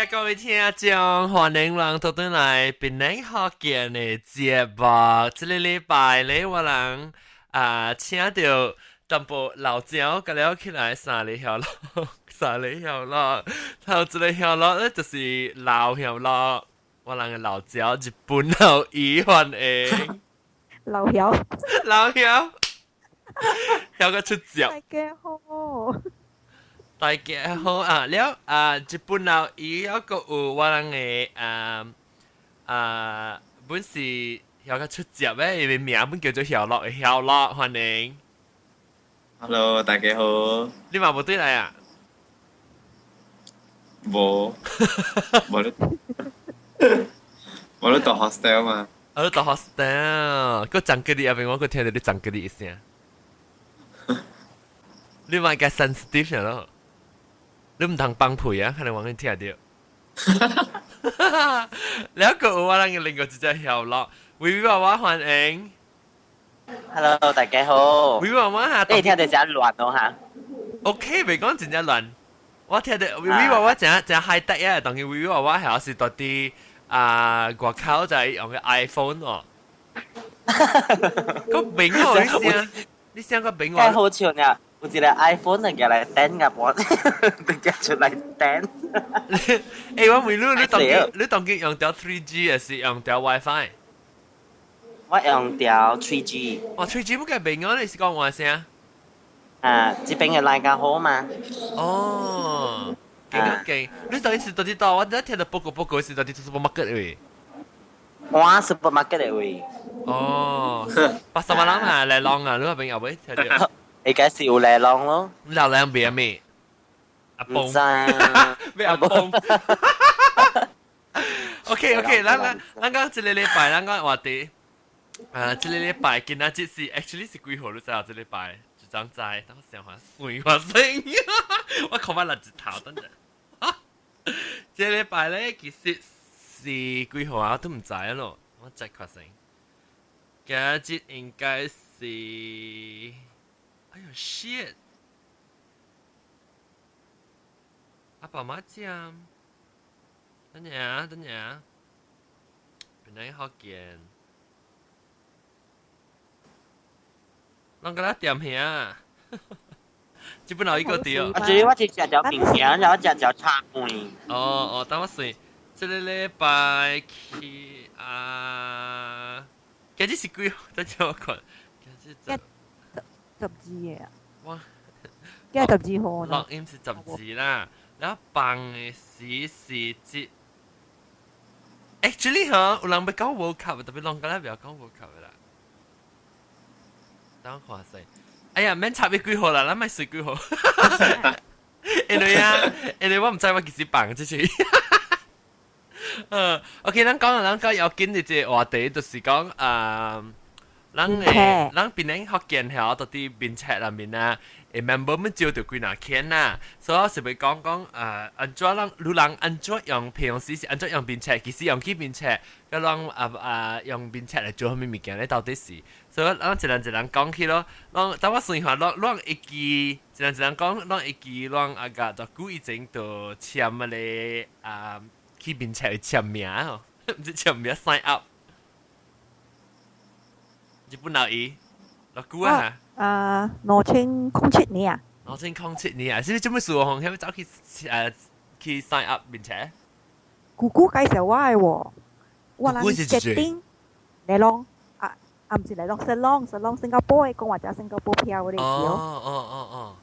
呀，各位聽眾，歡迎人倒轉來檳城福建的節目。這个禮拜咧，我人啊請著淡薄老鳥，佮了起來三个曉樂，三个曉樂，頭一个曉樂咧就是老曉樂，我人的老鳥日本老姨歡迎。老曉，老曉，曉個出招。大家好。大家好啊！了啊，日本老姨猶閣有我人的啊啊，本是曉較出接的，伊的名本叫做曉樂的曉樂，歡迎。 Hello，大家好。你嘛無對來啊？無，無咧，無咧蹛 hostel 嘛。我蹛 hostel，閣長距離後邊我閣聽著你長距離聲。你嘛較 sensitive 咯。你毋通放屁啊！可能我會聽著。了閣有我人的另外一隻曉樂，微微娃娃歡迎。 Hello，大家好。微微娃娃哈，你聽著真亂咯哈。 OK，袂講真正亂。我聽著微微娃娃真真 high tech 啊，當佢微微娃娃係是蹛佇啊外口就係用个 iPhone 哦。個明哦，你聲，你聲個明我。好笑呢。有一個 iPhone 嚟來頂啊，我直接出來頂。欸，我問你，你當機你當機用著 3G 還是用著 WiFi？我用著 3G。哦，3G 不計明哦，你是講話聲？啊，這邊的 line 較好嘛。哦，勁啊勁！你當時蹛佇佗，我聽著報告報告是蹛佇 supermarket 位。我 supermarket 的位。哦，pasar malam 啊，lelong 啊，你嗰邊有冇聽著？應該是有 lelong 咯。 lelong 賣咩？阿公。咩阿公？OK OK，咱咱咱講這个禮拜，咱講話題。啊，這个禮拜今仔日是 actually 是幾號？你知影？這禮拜就怎知？等我想下，算下先。我看翻六日頭，等陣。這禮拜咧，其實是幾號啊？我都毋知咯。我再看先。今日應該是，哎呦 shit！阿爸媽講，等陣啊，等陣啊，本來福建，攏閣咧點遐，這本來一個對。啊，這我是食著麵條，然後食著炒飯。哦哦，等我算，這个禮拜去啊，今日是幾號？等陣我看，今日十十二個。哇！今日十二號。錄音是十二啦，然後放的時是這。Actually 嗬，有人欲講 World Cup，特別攏閣咧袂講 World Cup 啦。等我看下。哎呀，免插伊幾號啦，咱莫隨幾號。因為啊，因為我毋知我幾時放這是。OK，咱講咱講要緊的這個話題，就是講啊，咱的咱檳城福建遐蹛佇面冊內面啊，會 member 們招著幾若千啦，所以我是欲講講啊，按怎咱女人按怎用平常時是按怎用面冊，其實用去面冊，佮咱啊啊用面冊來做啥物物件咧，到底是，所以咱一人一人講起咯，攏等我算下，攏攏會記，一人一人講，攏會記，攏啊個偌久以前就簽彼个啊去面冊簽名吼，毋是簽名 sign up。日本老姨，偌久啊？啊，2007年啊。 2007年啊，是毋是做咩事哦？遐欲走去去 sign up 面冊？姑姑介紹我的喎，我人決定來咯，啊啊，毋是來咯，是啷是啷新加坡的，講話只新加坡票的。哦哦哦哦。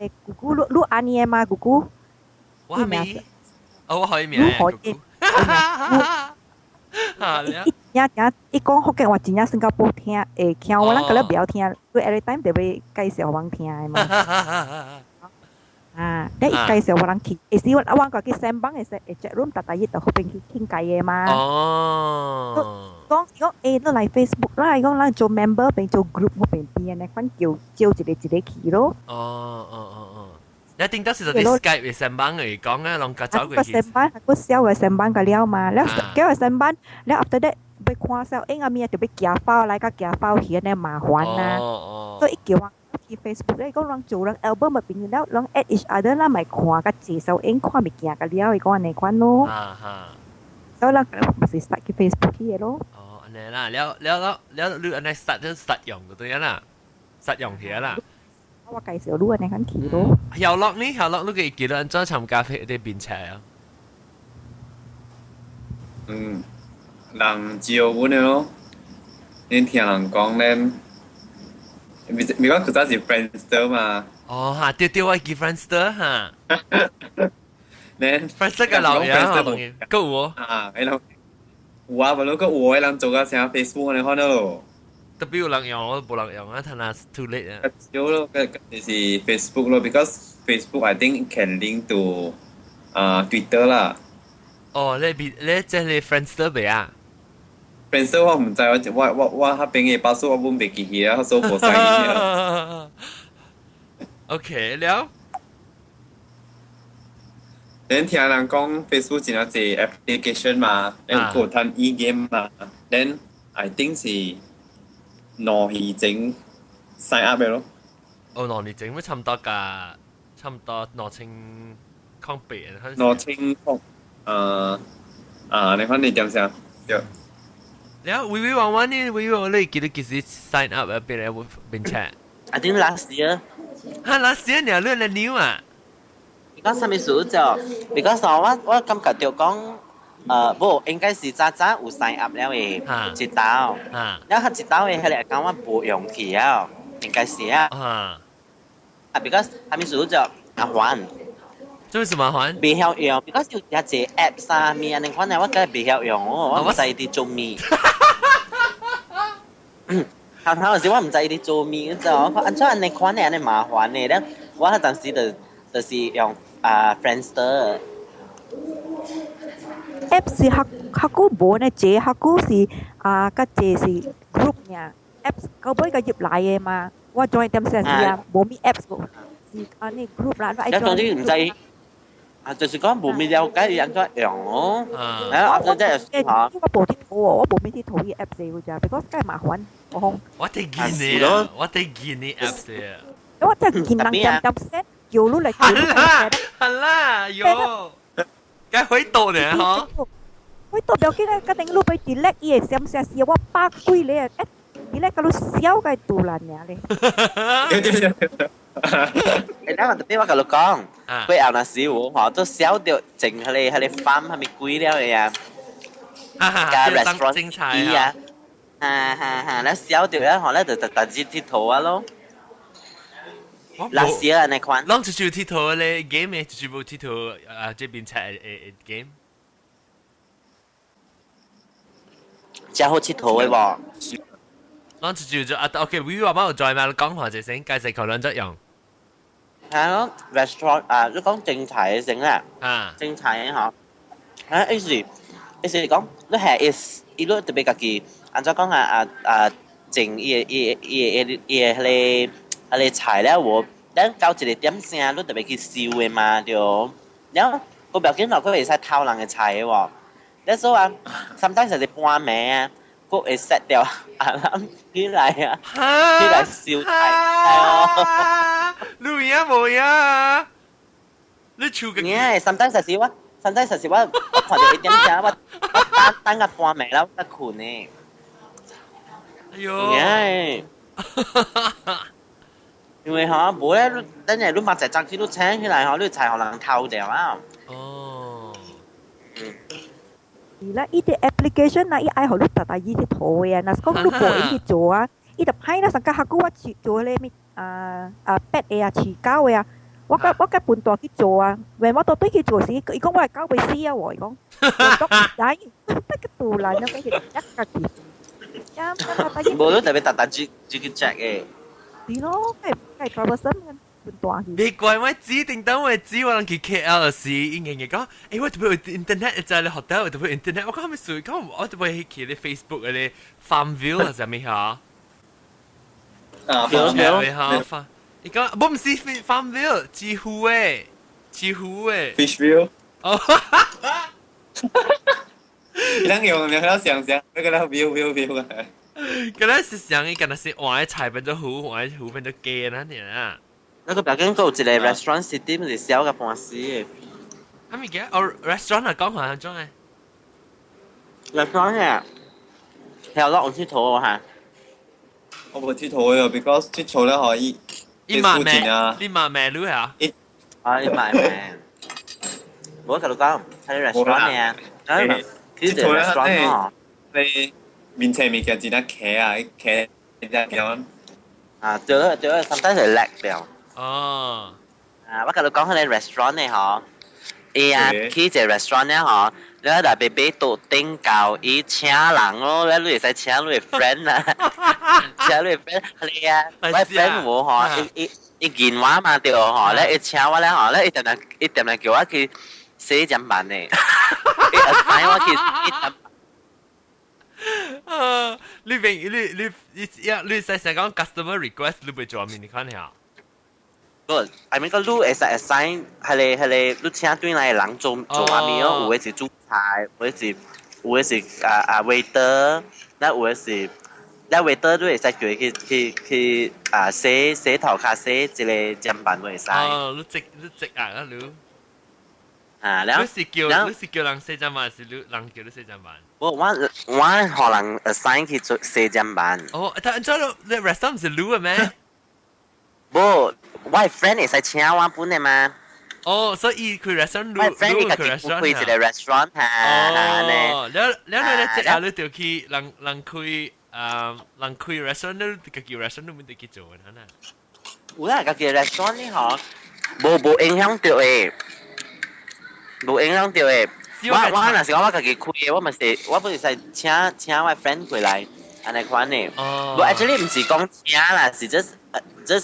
誒，姑姑，你你按呢的嗎？姑姑？我還沒，哦，我可以名。你可以。伊伊伊講福建話真正新加坡聽會聽，我咱閣咧袂曉聽，佢 every time 就欲介紹予阮聽的嘛。啊，你伊介紹我人去，會時我我個去 sembang 的時，chat room 逐逐日就彼邊去傾偈的嘛。哦。講講欸，你來 Facebook 啦，伊講咱做 member 變做 group 彼邊邊呢款叫招一个一个去咯。哦哦哦哦。一定都是佇 Skype 的 sembang 嚟講啊，攏較走過去。個 sembang 個小的 sembang 個了嘛，了叫個 sembang，了 after that 欲看小，欸阿物就欲寄 file 來，佮寄 file 去按呢麻煩啊。哦哦。所以伊叫我去去 Facebook 咧，講人做人 album 咪變了，人 add each other 啦，咪看較濟手影看物件個了，伊講按呢款咯。啊哈。所以人咪是 start 去 Facebook 去嘅咯。哦，按呢啦，了了了了，你按呢 start 就 start 用就對啦，start 用起啦。我介紹你按呢款去咯。曉樂呢？曉樂你記記得按怎參加啲變車啊？嗯，人招阮的咯，你聽人講咧，咪咪講古早是 Friendster 嘛？哦哈，對對，我記 Friendster 哈。咧 Friendster 個老嘢啊，當然，夠有啊，迄有啊，無如果有的人做甲啥 Facebook 按呢款咯。特別有人用，我無人用啊，睇下 too late 啊。少咯，個就是 Facebook 咯，because Facebook I think can link to 啊 Twitter 啦。哦，你別你這係 Friendster 未啊？ Friendster 我毋知，我我我我彼邊的 password 我本袂記起啊，所以無使去。 OK，了。 Then 聽人講 Facebook 真係濟 application 嘛，then 有趁 e-game 嘛，then I think 是2年前 sign up 的咯。哦，2年前咪差唔多㗎，差唔多2008。 2000啊啊！你看你點想？對。了，微微玩玩呢？微微玩你記得幾時 sign up 啊？變嚟變 chat？ I think last year。哈，last year 你你你 new 啊？講啥物事就？because 我我感覺到講，無應該是早早有 sign up 了的，一道，了後一道的彼個 account 我無用去啊，應該是啊。啊，because 啥物事就麻煩。做咩麻煩？袂曉用，because 有遐濟 apps 啊，物按呢款的，我梗係袂曉用哦，我毋知伊佇做咩。頭頭時我毋知伊佇做咩，你知無？我按怎按呢款的按呢麻煩的咧？我彼陣時就就是用啊 Friendster。 App 是較較久無呢，這較久是啊，較濟是 group 爾。Apps 到尾個入來的嘛，我 join 點先是啊，無咩 apps 無，是按呢 group 啦，我愛一總 join 之毋知。啊，就是講無咩了解伊按怎用哦。啊，啊，真係嚇。我無佚佗哦，我無咩佚佗伊 app 這個咋，because 較麻煩，我講。我哋見你啊，我哋見你 apps 啊。我真係見人點點 set 叫你嚟叫你嚟。係啦，喲，該回到呢嗬。回到不要緊啦，決定你欲 delete 伊會閃閃死我百幾個，delete 到你痟個肚爛爾咧。對對對。欸，咱特別我共你講，過後若是有吼，都痟著種彼個彼個 farm 啥物鬼了的啊，加 restaurant 啊，哈哈哈，咱痟著了吼，咱就逐逐日𨑨迌啊咯。垃圾按呢款。攏就就𨑨迌咧 game 的，就無𨑨迌啊，這邊菜的 game。真好𨑨迌的無？攏就就啊，OK，我話冇再嘛，講話就先，介紹佢兩隻用。係咯，restaurant 啊，你講正菜的先啦。啊。正菜的吼，啊，意思意思講，你係伊你特別家己，按怎講啊啊啊，種伊的伊的伊的伊的彼個彼個菜了無，咱到一個點聲，你特別去收的嘛對。然後個不要緊咯，佢會使偷人的菜的喎。你所以啊，sometimes 就是半暝啊，佢會 set 掉 alarm 起來啊，起來收菜。你有影無影？你厝個？耶，sometimes 就是我，sometimes 就是我，我看到一點鐘，我等等到半暝了，我才睏呢。哎喲！耶！因為吼，無咧，你等下你嘛在早起你醒起來吼，你菜予人偷掉啊。哦。嗯。是啦，伊啲 application 啊，伊愛予你逐逐伊去塗的啊，若是講你無伊去做啊，伊就歹啦。上較較久我飼做咧物啊啊 pet 的啊，飼狗的啊，我甲我甲笨大去做啊，when 我到對去做時，伊講我的狗袂死啊，喎，伊講，我講唔知，得個肚爛啊，佢一家己。無你特別逐逐去去 check 的。是咯，係係 troublesome 笨大去。別怪我指定等我指我人去 KL 時，應該講，欸我特別有 internet 在你學校，特別 internet，我講咩事？講我特別去你 Facebook 嗰啲 Farmville 係啥物嚇？啊，對嚇，伊講我毋是 Farmville，知乎的，知乎的。 Fishville。哦，你啷用？你還要想想，那個那 view view view 啊。嗰陣是想伊，敢若是換个菜變做魚，換个魚變做雞那爾啊。那個表跟有一個 restaurant city 毋是痟甲半死的。啥物件？哦，restaurant 啊，講話種嘅。 restaurant 啊，係我有𨑨迌哈。我無𨑨迌嘅，because 𨑨迌咧可以。你嘛咩？你嘛咩路啊？啊，你嘛咩？無甲你講，係 restaurant 呢？啊，𨑨迌咧，你面前物件真係騎啊，騎一樣。啊，對了對了，sometimes 會 lag 掉。哦。啊，我甲你講，彼个 restaurant 呢，嗬，伊啊去一个 restaurant 呢，嗬，你喺特別買桌頂到伊請人咯，你會使請你的 friend 啊，請你的 friend，係啊，我 friend 無嗬，伊伊伊見我嘛對嗬，咧伊請我咧嗬，咧伊定定伊定定叫我去洗砧板呢，伊 assign 我去洗砧板。啊！你明你你你一你使成講 customer request 你會做咩？你看下。不，I mean 個你會使 assign 係個係個你請對來的人做做啥物哦？有的是煮菜，有的是啊 waiter，那有的是那 waiter 你會使叫伊去去去啊洗洗頭殼洗一個砧板會使。哦，你直你直啊，你。啊，了。你是叫人洗砧板，還是你人叫你洗砧板？我予人 assign 去做洗砧板。哦，但係你 restaurant 是你嘅咩？無，我 friend 會使請我本的嘛。哦，所以伊開 restaurant，我 friend 伊家己開一個 restaurant 哈。哦，了了你即下你就去人人開啊，人開 restaurant，你家己 restaurant 你咪得去做啊？呐。有啦，家己 restaurant 呢嗬，無無影響到的，無影響到的。我我若是講我家己開的，我嘛是我本是使請請我 friend 過來，按呢款的。哦。無 actually 毋是講請啦，是 just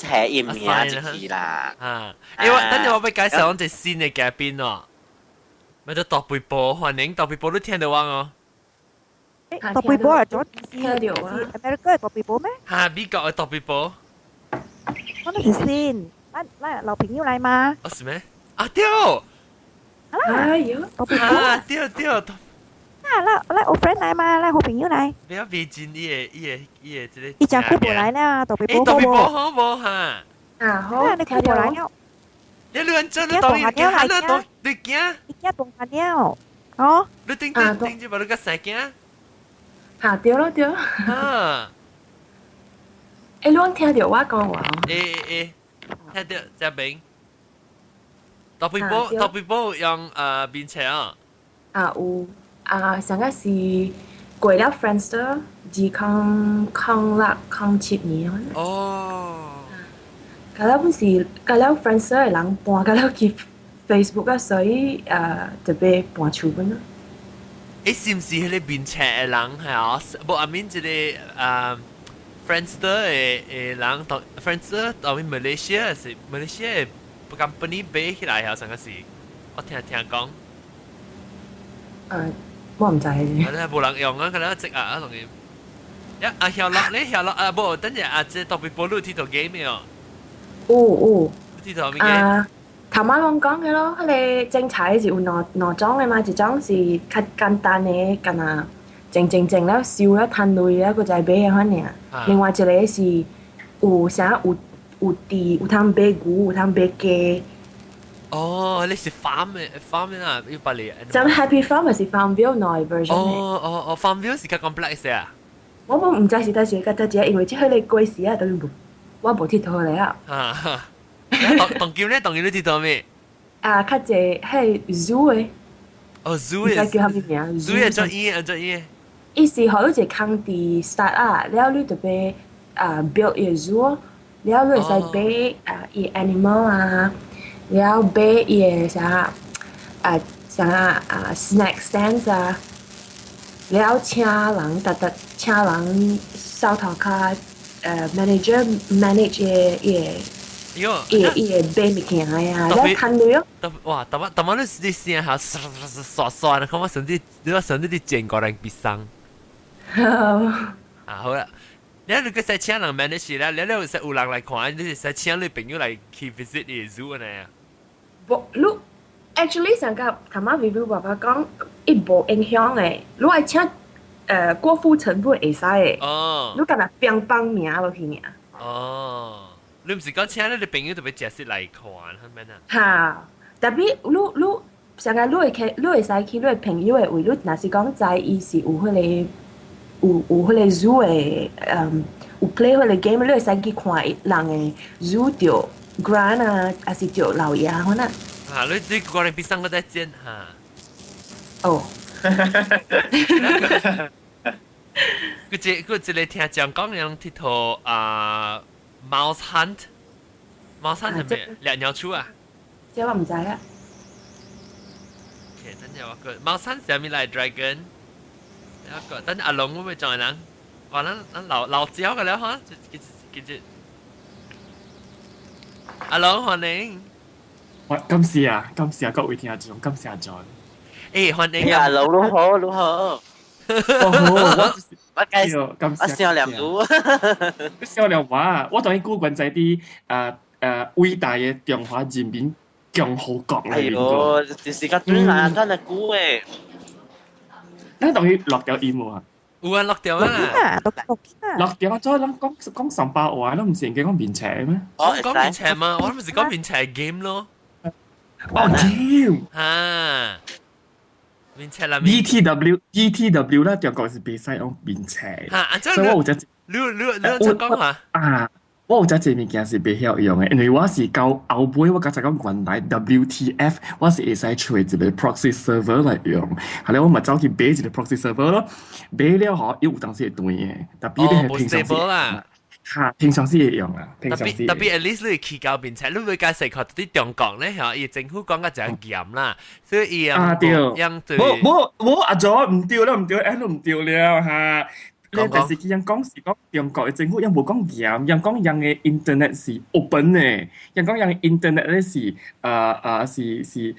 係伊名入去啦。啊，因為等陣我欲介紹一個新的嘉賓哦，咪就大背波，歡迎大背波，你聽到我哦？大背波係咗聽到啊？America 係大背波咩？哈，美國的大背波。我那是新，咱咱老朋友來嗎？哦，是咩？啊對。哎呦，大背波。啊對對。啊，咱咱有 friend 來嘛？咱好朋友來。不要別進伊个伊个伊个這個。伊真久無來了，大背波。大背波好無哈？啊好，你久無來了。你亂真你當伊驚，你當你驚？伊驚大漢了，哦。你頂頂頂住把你個細驚。嚇對咯對。啊。欸，你聽到我講話？欸欸，聽到這邊。大背波大背波用面冊啊。啊有啊，上個是過了 Friendster 2006、07年。哦。甲了本是甲了 Friendster 的人搬甲了去 Facebook 啊，所以特別搬厝本咯。欸，是毋是彼个面冊的人係啊？無阿面這個Friendster 的的人，當 Friendster 當面 Malaysia 是 Malaysia 的 company 買起來啊，上個是，我聽聽講。我毋知。反正無人用啊，可能積啊，同伊。呀，阿曉樂咧，曉樂啊，無，等陣啊，這特別波你佚佗 game 哦。有有。佚佗咩 game？啊，頭仔攏講的咯，彼个精彩是有兩兩種的嘛，一種是較簡單的，敢若種種種了收了趁鐳了，閣再買的款爾。另外一個是有啥有有地，有通買牛，有通買雞。哦，你是 farm 的 farm 啊，要把你。就 Happy Farm 是 Farmville 內 version 哦哦哦，Farmville 是較 complex 啊。我無毋知是佗是個佗一個，因為這彼个過時啊，都無，我無𨑨迌咧啊。啊，當當今咧，當今你佚佗咩？啊，較濟彼 zoo 的。哦，zoo 的。毋知叫啥物名？zoo 的做伊，做伊。伊是予你一个空地 start 啊，了你就欲啊 build 伊个 zoo，了你會使買啊伊 animal 啊，了買伊个啥啊啥啊 snack stands 啊，了請人逐逐請人掃塗跤，manager manage 伊個伊個伊個買物件啊，了趁鐳哦。哇！逐擺逐擺你你聲下刷刷，看我甚至你話甚至你見過人比生。啊好啦，你如果使請人 manage 啦，你你使有人來看，你是使請你朋友來去 visit 你 zoo 呢？無，你 actually 上個頭仔 Vivi 爸爸講，伊無影響的，你愛請郭富城不會使的。哦。你干那乒乓名落去爾。哦，你毋是講請你的朋友特別解釋來看，係咪啊？哈，tapi 你上個你會去，你會使去你的朋友的位，你若是講知伊是有彼個有彼個 zoo 的，有 play 彼個 game，你會使去看人的 zoo 著 grant 啊，還是著老爺款啊。啊，你過來比上個再見哈。哦。佢一個聽講講樣鐵頭啊，Mouse Hunt，Mouse Hunt 係咩？獵鳥鼠啊？這我毋知啊。 OK，等陣我個 Mouse Hunt 係咩來？Dragon。一個等阿龍會唔會撞人？哇！咱老老焦個了哈，其實其實阿龍歡迎。我感謝啊，感謝各位聽眾，感謝 John。歡迎阿龍，你好，你好。哦，我我介感謝我笑臉女。你笑臉話，我當然古關在啲偉大的中華人民共和國裏面。哎呦，就是個短啊，短的久誒。咱當然落掉音無啊？有啊，落掉啊！落掉啊！再咱講講上百話，都毋是應該講面斜咩？我講面斜嘛，我唔是講面斜 game 咯。哦 game 啊，面斜啦。 ETW ETW 啦，中國是袂使用面斜。嚇，所以我有隻你你講話啊？我有隻這物件是袂曉用的，因為我是到後尾我才知講原來 WTF 我是會使揣一個 proxy server 來用，後來我嘛走去買一個 proxy server 咯，買了吼，伊有當時會斷的，tapi 你係平常時啦，嚇，平常時會用啊，平常時。 tapi at least 你去到面前，你會解釋看啲中國咧嚇，伊政府講甲真嚴啦，所以伊啊對，無無無阿祖毋對了，毋對，哎，都毋對了嚇。你但是佢樣講是講中國的政府，樣無講嚴，樣講樣的 internet 是 open 的，樣講樣的 internet 咧是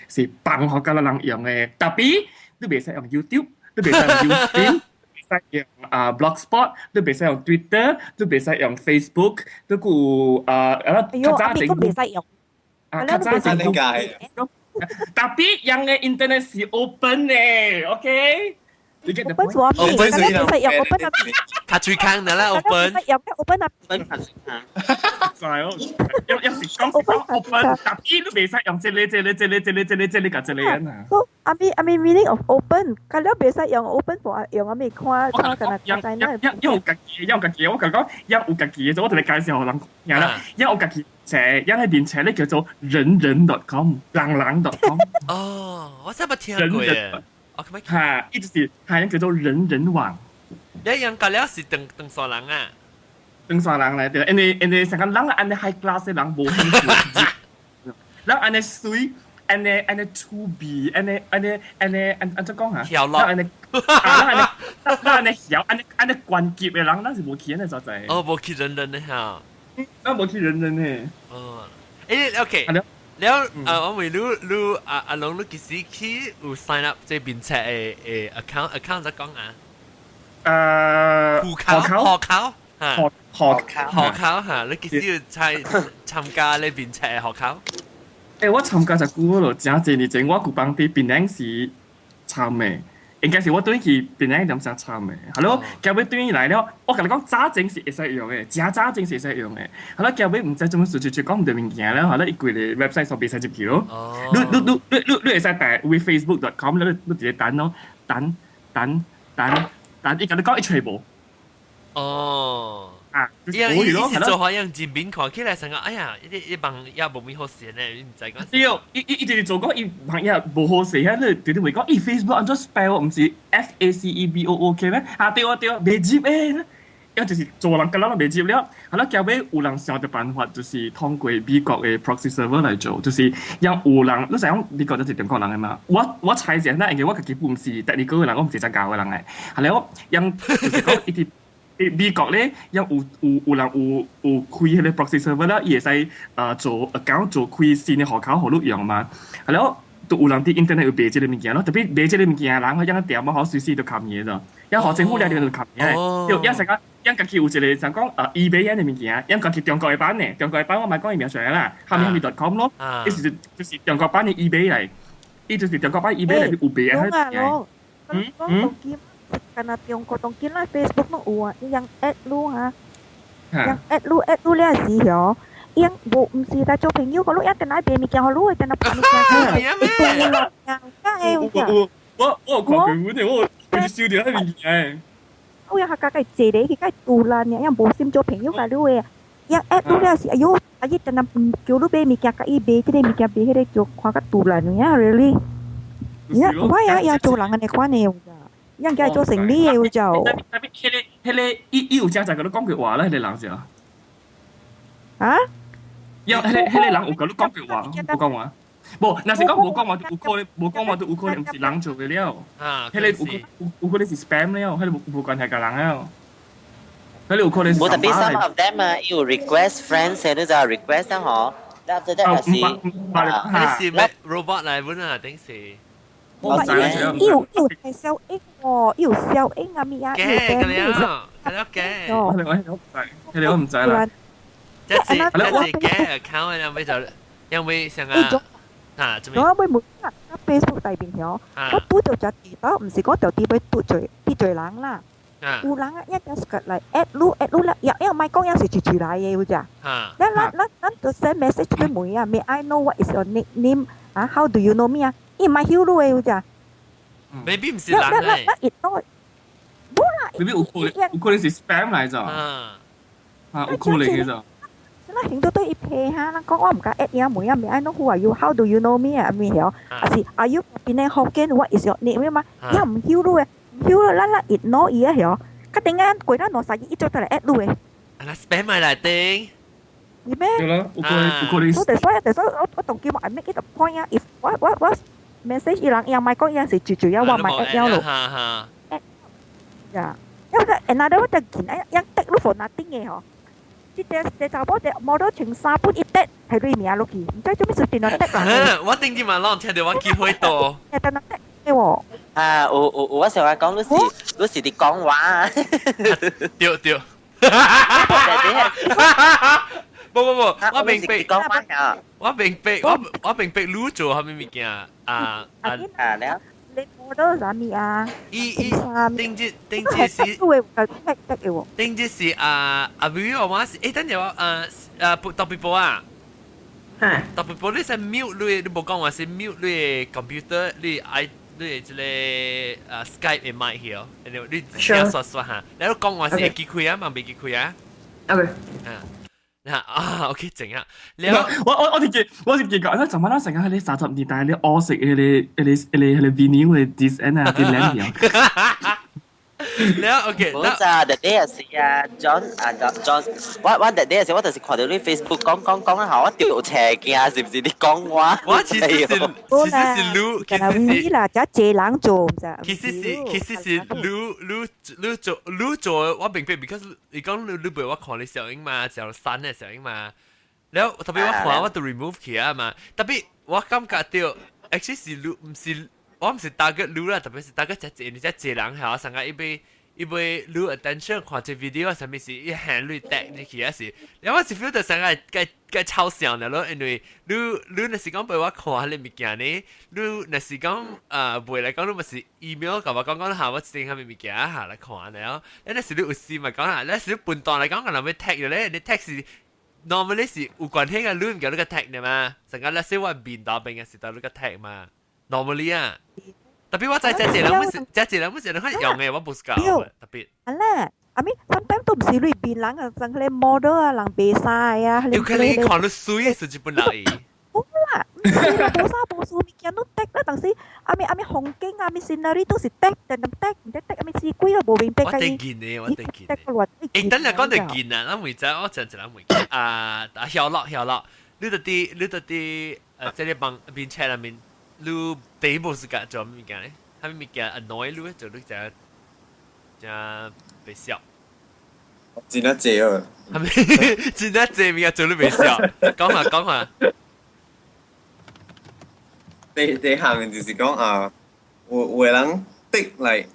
是放予甲咱人用的，tapi 你袂使用 YouTube，你袂使用 Ustream，袂使用啊 Blogspot，你袂使用 Twitter，你袂使用 Facebook，你閣有啊較早政府袂使用，啊較早政府，tapi 樣的 internet 是 open 的，OK？你 get the open 什麼？ open 水啦，用 open 啊，卡嘴坑的啦，open。用 open 啊，卡嘴坑。就係咯，有時講是講 open，tapi 你袂使用這個、這個、這個、這個、這個、這個、這個啊。 So，阿咪阿咪 meaning of open，佢了袂使用 open for 用阿咪看看敢若看用用家己，用家己，我講講用有家己的，我特別介紹予人聽啦。用有家己冊，用喺面冊咧叫做人人 .com，人人 .com。哦，我真係冇聽過耶。嚇，伊就是係叫做人人網。你樣隔了是長長沙人啊？長沙人來對，因為成個人按呢 high class 的人無興趣，人按呢水，按呢按呢粗鄙，按呢按呢按呢按按怎講啊？曉按呢啊，按呢按呢曉，按呢按呢高級的人，咱是無去按呢所在。哦，無去人人的嚇。咱無去人人的。哦，欸，OK。了，我問你，你阿阿龍，你幾時去有 sign up 這邊冊的的 account，account 怎講啊？戶口，戶口，學學學考嚇，你幾時要參參加呢邊冊的學考？欸，我參加一久咯，真濟年前我舊幫佇檳城時參的，應該是我轉去檳城點先參的。係咯，後尾轉來了，我共你講早前是會使用的，真早前是會使用的。係咯，後尾毋知做乜事就就講毋對物件了，係咯，伊規個 website 上袂使入去咯。你你你你你你會使帶為 facebook.com，你你直接等咯，等等等等，伊共你講伊揣無。哦。啊，伊伊是做好樣人面看起來成個，哎呀，伊伊網頁無咩好勢呢，你毋知講。對，伊伊伊就是做講伊網頁無好勢，遐你直直會講，伊 Facebook 按怎 spell 毋是 FACEBOOK 咩？啊對啊對啊，袂入誒，伊就是做人甲咱袂入了，好啦，後尾有人想著辦法，就是通過美國的 proxy server 來做，就是讓有人，你知影美國就是中國人的嘛？我猜者，那因為我家己本毋是第二個人，我毋是只教的人來，後來我讓就是講伊佇美國咧，有有有人有有開彼個 proxy server 啦，伊會使做 account 做開新的戶口予你用嘛。係咯，都有人佇 internet 有賣這個物件咯，特別賣這個物件的人，佢樣店啊，好隨時都冚嘢咗，一學政府了就冚嘢。對，一成個，樣家己有一個想講eBay 的物件，樣家己中國的版呢，中國的版我咪講伊名出來啦，哈密哈密 .com 咯，意思就是中國版的 eBay 來，伊就是中國版 eBay 內面有賣啊。嗯嗯。敢若中國當今啦，Facebook 攏有啊，伊樣 add 你哈，樣 add 你 add 你了時候，伊樣無毋是來做朋友，個你一定來賣物件，予你，定來拍物件，會對啦，梗會有。我有看過，我就收到彼物件。我有客家個坐咧，去個杜蘭爾，樣無心做朋友共你的，樣 add 你了是，哎喲，啊伊定來叫你買物件，共伊買這個物件，買彼個就看較杜蘭爾，really。我也也做人按呢款的有咋，樣叫做生理的有就。 Tapi 彼個伊有真正共你講過話啦，彼個人是啊？啊？有彼個人有共你講過話，無講話。無，若是講無講話就有可能，無講話就有可能毋是人做的了。啊，彼個有可能是 spam 了，彼個無關係共人了。彼個有可能是。無 tapi some of them 啊，有 request friends 你就 request 啊嗬，after that 是啊，是咩 robot 來本啊？定是？我伊有係小英喎，伊有小英啊咪啊，伊有嘅了，係了嘅。我我唔知，彼個我唔知啦。這是嘅 account 因為就因為上啊。啊，做咩？我會問啊，Facebook 大邊曉，我拄著隻地方，毋是講就佇欲得罪得罪人啦。有人啊，一陣來 add 你 add 你啦，因為莫講也是住住來的有咋。咱就 send message 去問啊，May I know what is your nickname？啊，How do you know me 啊？伊唔係曉你的有咋。 Maybe 毋是人嚟。咱伊都，無啦。 Maybe 有可能是 spam 來咋。啊，有可能嘅咋。咱行到對伊批哈，咱講我毋敢 add 伊啊，問啊，May I know who are you？How do you know me 啊？咩曉？還是 Are you 邊個福建？What is your name 嘛？伊毋曉你的，毋曉咱咱 ignore 伊啊曉。較頂下過咱兩三日，伊做得來 add 你的。啊，spam 咪來頂。是咩？對啦，有可能有可能。所以所以我當今我 make it a point 啊，if 我 message 伊人，伊莫講伊是住住啊，我莫 add 了咯。哈哈。呀，因為 another 我就見哎，一 tag 你 for nothing 嘅嗬。這隻這查某這 model 穿衫本一 tag 係你名落去，毋知做咩事電腦 tag 人。我頂日嘛攏聽到我機會到。電腦 tag 喎。啊，有有我想話講你是佇講話。對對。不不不，我明白。講話啊。我明白，我明白你做啥物物件啊啊啊！了。你 model 啥物啊？伊伊頂日頂日是，頂日是啊啊，比如我是，誒，等陣我啊啊，特別波啊，特別波你是 mute 你，你無講話是 mute 你 computer，你愛你這個啊 Skype 的麥去哦，你先刷刷下，你講話是會記開啊，嘛袂記開啊？OK。啊。啊，OK，靜啊！我我是記講，怎麼咱成日喺你30年代你學識彼個 vinyl 的 disc 啊，啲靚條。了 OK，冇咋，that day 是啊，John 啊 John，我 that day 是我就是看到你 Facebook 講講講下，我掉斜鏡，是唔是你講我？我其實是你，其實是啦，只濟人做咋。其實是你做你做，我明白，because 你講你陪我看你小影嘛，就刪的小影嘛。了特別我看我都 remove 起啊嘛，特別我感覺到，actually 是你毋是。我毋是 target 你啦，特別是 target 只濟，你只濟人係我上個伊欲你 attention 看這 video 啥物是伊喊你 tag 你去啊是，然後我是 feel 到上個該該抽象的咯，因為你若是講俾我看彼物件呢，你若是講啊袂來講你咪是 email 共我講講下我整啥物物件下來看了，你若是你有事嘛講下，若是你笨蛋來講，可能欲 tag 咧，你 tag 是 normally 是有關係嘅，你毋叫你個 tag 的嘛，成個那些我面頭邊嘅時候你個 tag 嘛。normally 啊，特別我知這這人本是這這人本是人較用的，我不是教特別。啊咧，I mean sometimes 都毋是你變人啊，像彼個 model 啊，人賣衫啊，有可能看你水是日本人。無啦，毋是啦，無啥無數物件攏 tag 啦，但是啊物啊物風景啊物 scenery 都是 tag，定定 tag，毋知 tag 啊物死鬼都無明白。我得見的，我得見的。欸，等下講到見啊，咱未知我真一人未記啊啊，曉樂曉樂，你著佇這個網面冊內面。你第一步是幹做物件咧？啥物物件 annoy 你做你真真袂笑。真啊濟哦！係咪真啊濟物件做你袂笑？講下講下。第一項就是講啊，有的人滴來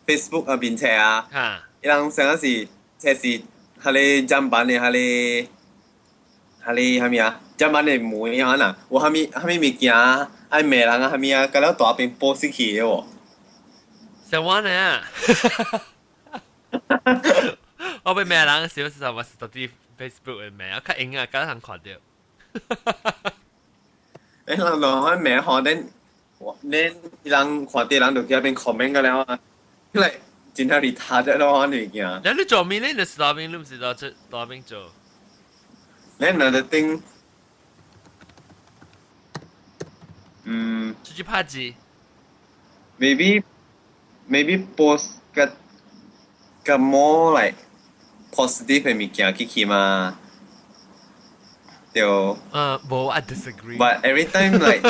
Facebook 啊面冊啊，伊人上是這是彼個砧板的彼個啥物啊？砧板的門啊呐，有啥物啥物物件愛罵人啊啥物啊，甲了大邊 post 去的喎。成我呢？我被罵人時，時我是到底 Facebook 的罵，我較英啊，較通看著。欸，人落去罵吼，恁恁人看著人就去遐邊 comment 個了啊，來真係 retarded 咯，物件。那你做咩咧？你是哪邊？你毋是到這哪邊做？ Then another thing，嗯，出去拍字。 Maybe post 個個 more like positive 的物件去去嘛。對。無，I disagree。 But every time like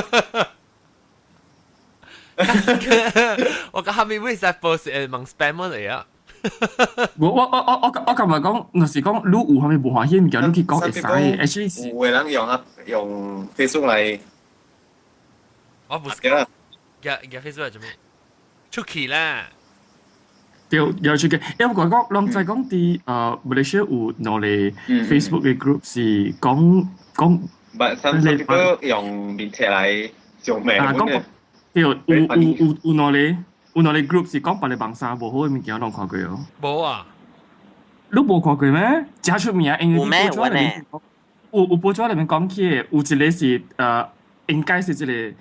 我講後面為啥 post 會問 spam 嚟啊？我琴日講，若是講你有啥物無歡喜物件，你去講會使，actually 是有的人用啊用 Facebook 來，我唔是。對啦。夾夾 Facebook 嚟做咩？出去啦！對，有出去。因為我講，人在講佇馬來西亞有兩個 Facebook 嘅 group 是講講。 But some people 用面冊來做名。啊，講對，有兩個 group 是講別个網站無好嘅物件，攏看過哦。無啊！你無看過咩？誠出名，因為有咩？報紙裏面有報紙裏面講起的，有一個是應該是一個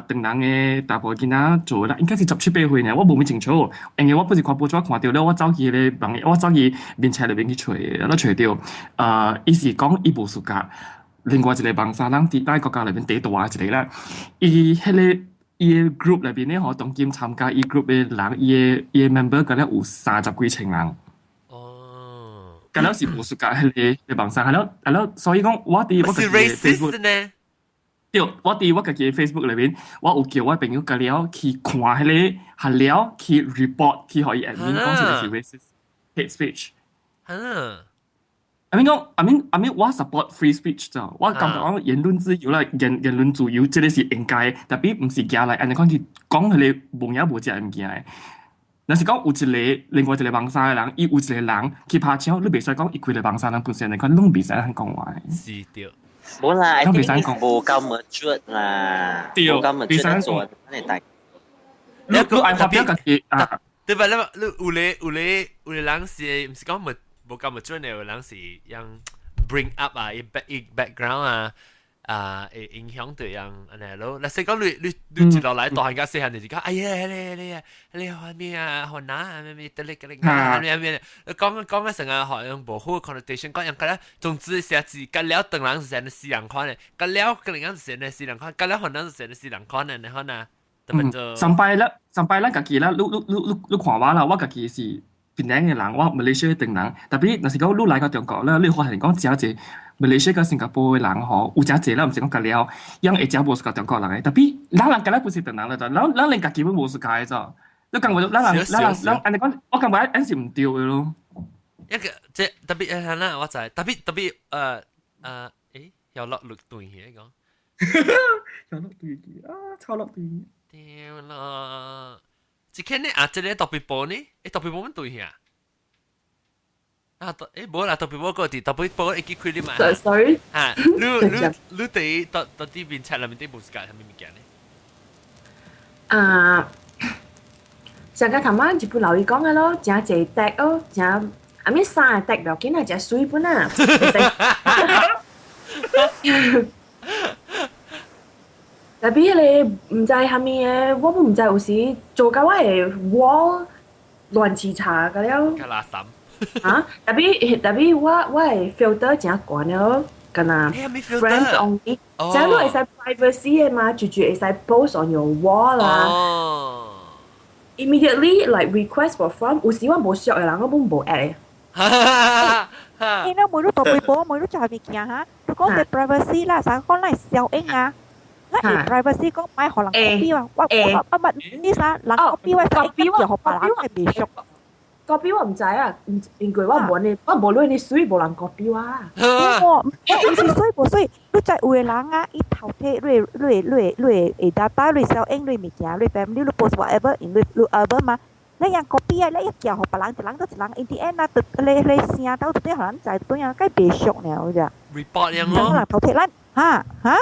唐人的查埔囡仔做啦，應該是17、8歲爾，我無咪清楚。因為我不是看報紙看著了，我走去彼個網，我走去面冊裏面去揣，了揣著，伊是講伊無 suka 另外一個網站，咱佇咱國家內面第大一個啦，伊彼個伊个 group 內面咧吼，當今參加伊 group 的人，伊个 member 敢若有30幾千人。哦，敢若是無 suka 彼個網站，係了係了，所以講我佇我是 racist 呢？對，我佇我家己 Facebook 內面，我有叫我朋友佮了去看彼個，學了去 report 去予伊 admin 講這個是 racist hate speech。啊。 I mean 講，I mean 我 support free speech 咋，我感覺講言論自由啦，言論自由，這個是應該，特別毋是舉來按呢款去講彼個無影無跡的物件的。若是講有一個另外一個網站的人，伊有一個人去拍槍，你袂使講伊規個網站人本身來講，攏袂使按講話的。是對。無啦，攏袂使講。無夠 mature 啦，對，無夠 mature 做，咱會大。你愛發表家己啊？對吧？你有個人是毋是講無無夠 mature 的，有人是用 bring up 啊，伊 background 啊，啊會影響到樣按呢咯。若是講你一落來大漢甲細漢就是講，哎呀，你你學咩啊？學哪啊？咩咩得咧得咧咩咩？你講講個成個好像無好 connotation，講樣個咧，總之寫字甲了當人是成死人款的，甲了個人是成死人款，甲了可能是成死人款的，你看啊，特別做。上擺啦，上擺咱家己啦，你看我啦，我家己是檳城的人，我馬來西亞唐人，特別若是講你來到中國咧，你發現講誠濟馬來西亞佮新加坡的人吼，有誠濟啦，毋是講甲了，樣會誠無 suka 中國人的，特別咱人敢若不是唐人啦，咱連家己攏無 suka 的咋？你感覺咱人按呢講，我感覺按是毋對的咯。一個這特別誒，啦，我知，特別，又落六段去講，又落斷去啊，超落斷。對啦，這間呢啊，這個特別波呢，欸特別波乜對去啊？啊，欸無啦，特別波個佇特別波會記開你嘛？ Sorry。啊，你佇到底面冊內面底無 suka 啥物物件呢？啊，上個頭仔一本留意講嘅咯，誠濟 tag 哦，誠阿咪衫個 tag 不要緊啊，誠媠本啊。特別彼個毋知蝦米的，我嘛毋知有時做甲我的 wall 亂七叉個了。較垃圾。啊，特別我的 filter 誠懸了，敢若 friends only，這你會使 privacy 的嘛，就會使 post on your wall 啦。Immediately like request for friend，有時我無熟的人，我攏無 add 的。你那每日特別波，每日就係物件哈。如果你 privacy 啦，啥講咱小英啊，咱 privacy 講莫予人 copy 啊，我捌你啥人 copy 我 copy 我叫予別人會袂熟。 copy 我毋知啊，因為我無呢，我無論你媠無人 copy 我啦。我毋是媠無媠，你知有的人啊，伊偷摕你 data，你小英，你物件，你 family，你 post whatever，因你 album 嘛。你樣 copy 啊，你一寄予別人，一人到一人，in the end 啊，你聲到底予人知，對樣該袂熟了咋？report 樣咯。人偷摕咱，哈哈，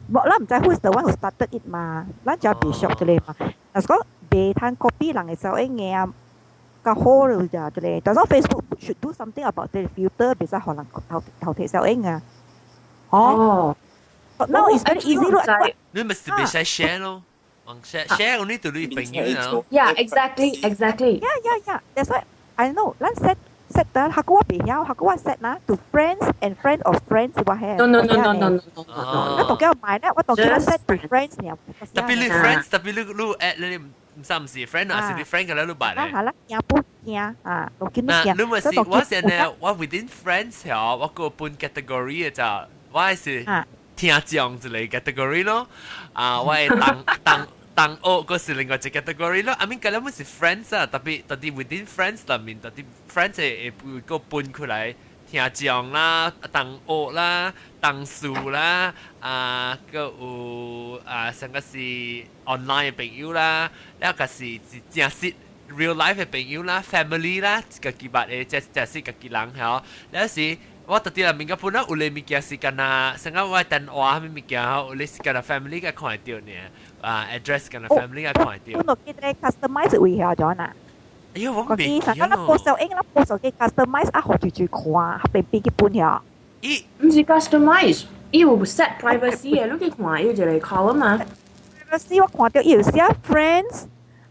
無咱毋知 who is the one who started it 嘛，咱就袂熟這個嘛。若是講袂通 copy 人嘅小影嘅啊，較好了咋，這個。但是 Facebook should do something about the filter，袂使予人偷偷提小影啊。哦。Now it's very easy 咯。你咪是袂使 share 咯，share share only to 你朋友啊。 Yeah, exactly, exactly. Yeah. That's why I know. 咱 set set 得，下個我袂曉，下個我 set 啦，to friends and friend of friends 我係。 No, no, no, no, no, no, no. 我當叫買咧，我當叫 set to friends 呢。特別你 friends，特別你你 add 你唔使唔是 friend 啊，是你 friend 嘅咧，你捌咧。係啦，驚不驚啊？我見到驚。你咪是我先呢，我 within friends 條，我個分 category 嘅咋，我係是聽眾一個 category 咯，啊，我係當當當學個是另外一個 category 咯。I mean，佢哋是 friends 啊，特別特別 within friends 裏面，特別 friends 會會個分開來聽眾啦、同學啦、同事啦，啊，閣有啊，上個是 online 嘅朋友啦，了個是是正式 real life 嘅朋友啦、family 啦，家己捌嘅，這這是家己人吼，了是。我特啲內面個本來有咧物件是干那，成個我電話啥物物件吼，有咧是干那 family 個看會到呢，啊 address 干那 family 個看會到。本來記得 customize 位下咗呐。哎呦，我未記咯。咱波手應，咱波手機 customize 啊，好住住看，邊邊去搬下。伊毋是 customize，伊有 set privacy 嘅，你去看伊有一個 column 啊。 privacy 我看到伊有寫 friends。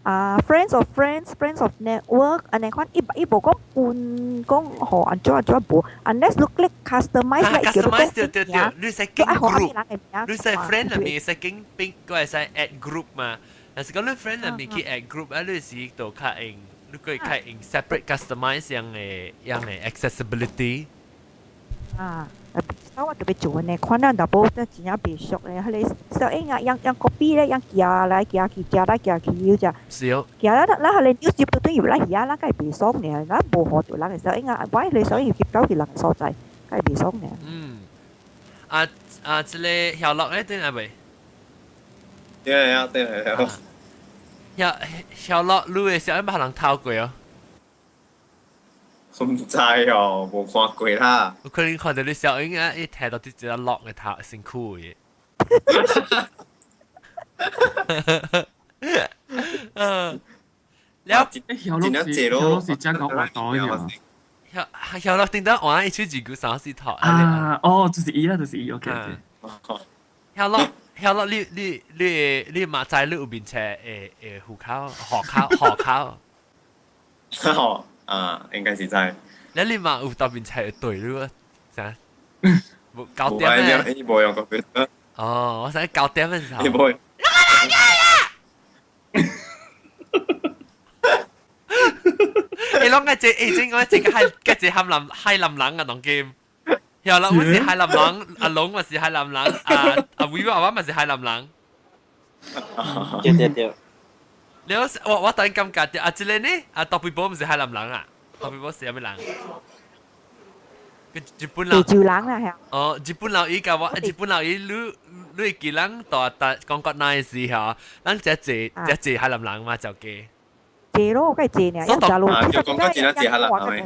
啊，friends of friends，friends of network，按呢款伊伊無講分講予按怎按怎無，unless 你 click customize 咧，customize 對對對，你使經 group，你使 friend 裏面使經邊個會使 add group 嘛？但是講你 friend 裏面去 add group 啊，你是就較用，你可以較用 separate customize 樣嘅樣嘅 accessibility。啊，我特別做呢，看咱若無真真正袂熟咧，彼个小英啊，樣樣 copy 咧，樣寄來寄去，寄來寄去，有只。是哦。寄來咱咱彼個 news 都等於來遐，咱梗係袂爽呢，咱無予著人嘅小英啊，我彼個小英入到去人嘅所在，梗係袂爽呢。嗯。啊啊，這個曉樂咧，對係咪？對啊，對啊。曉曉樂，你嘅小英捌人偷過哦？唔知哦，無看過啦。有可能看到你小英啊，伊提到啲一個落嘅頭身軀嘅。嗯，了，曉樂是曉樂是真講活動嘅。曉曉樂頂到玩一出一句三四套。啊，哦，就是伊啦，就是伊，OK OK。曉樂曉樂，你你你你嘛知你有面冊會會戶口、戶口、戶口。吼啊，應該是知。你你嘛有當面冊對你個啥？無9點咩？伊無用 computer。哦，我想9點嘅時候。伊無。你攏個這欸，真講這個海，個這海南海南人啊，當今。有啦，我是海南人，阿龍嘛是海南人，阿阿威娃娃嘛是海南人。對對對。你我我我突然感覺啊，這個呢，啊特別波唔是海南人啊，特別波是啥物人？個日本人。地主人啦，係。哦，日本人伊甲我，日本人伊你你會記咱大大講國內時候，咱只濟只濟海南人嘛就記。濟咯，梗係濟呢，一隻路，就講講真濟海南人。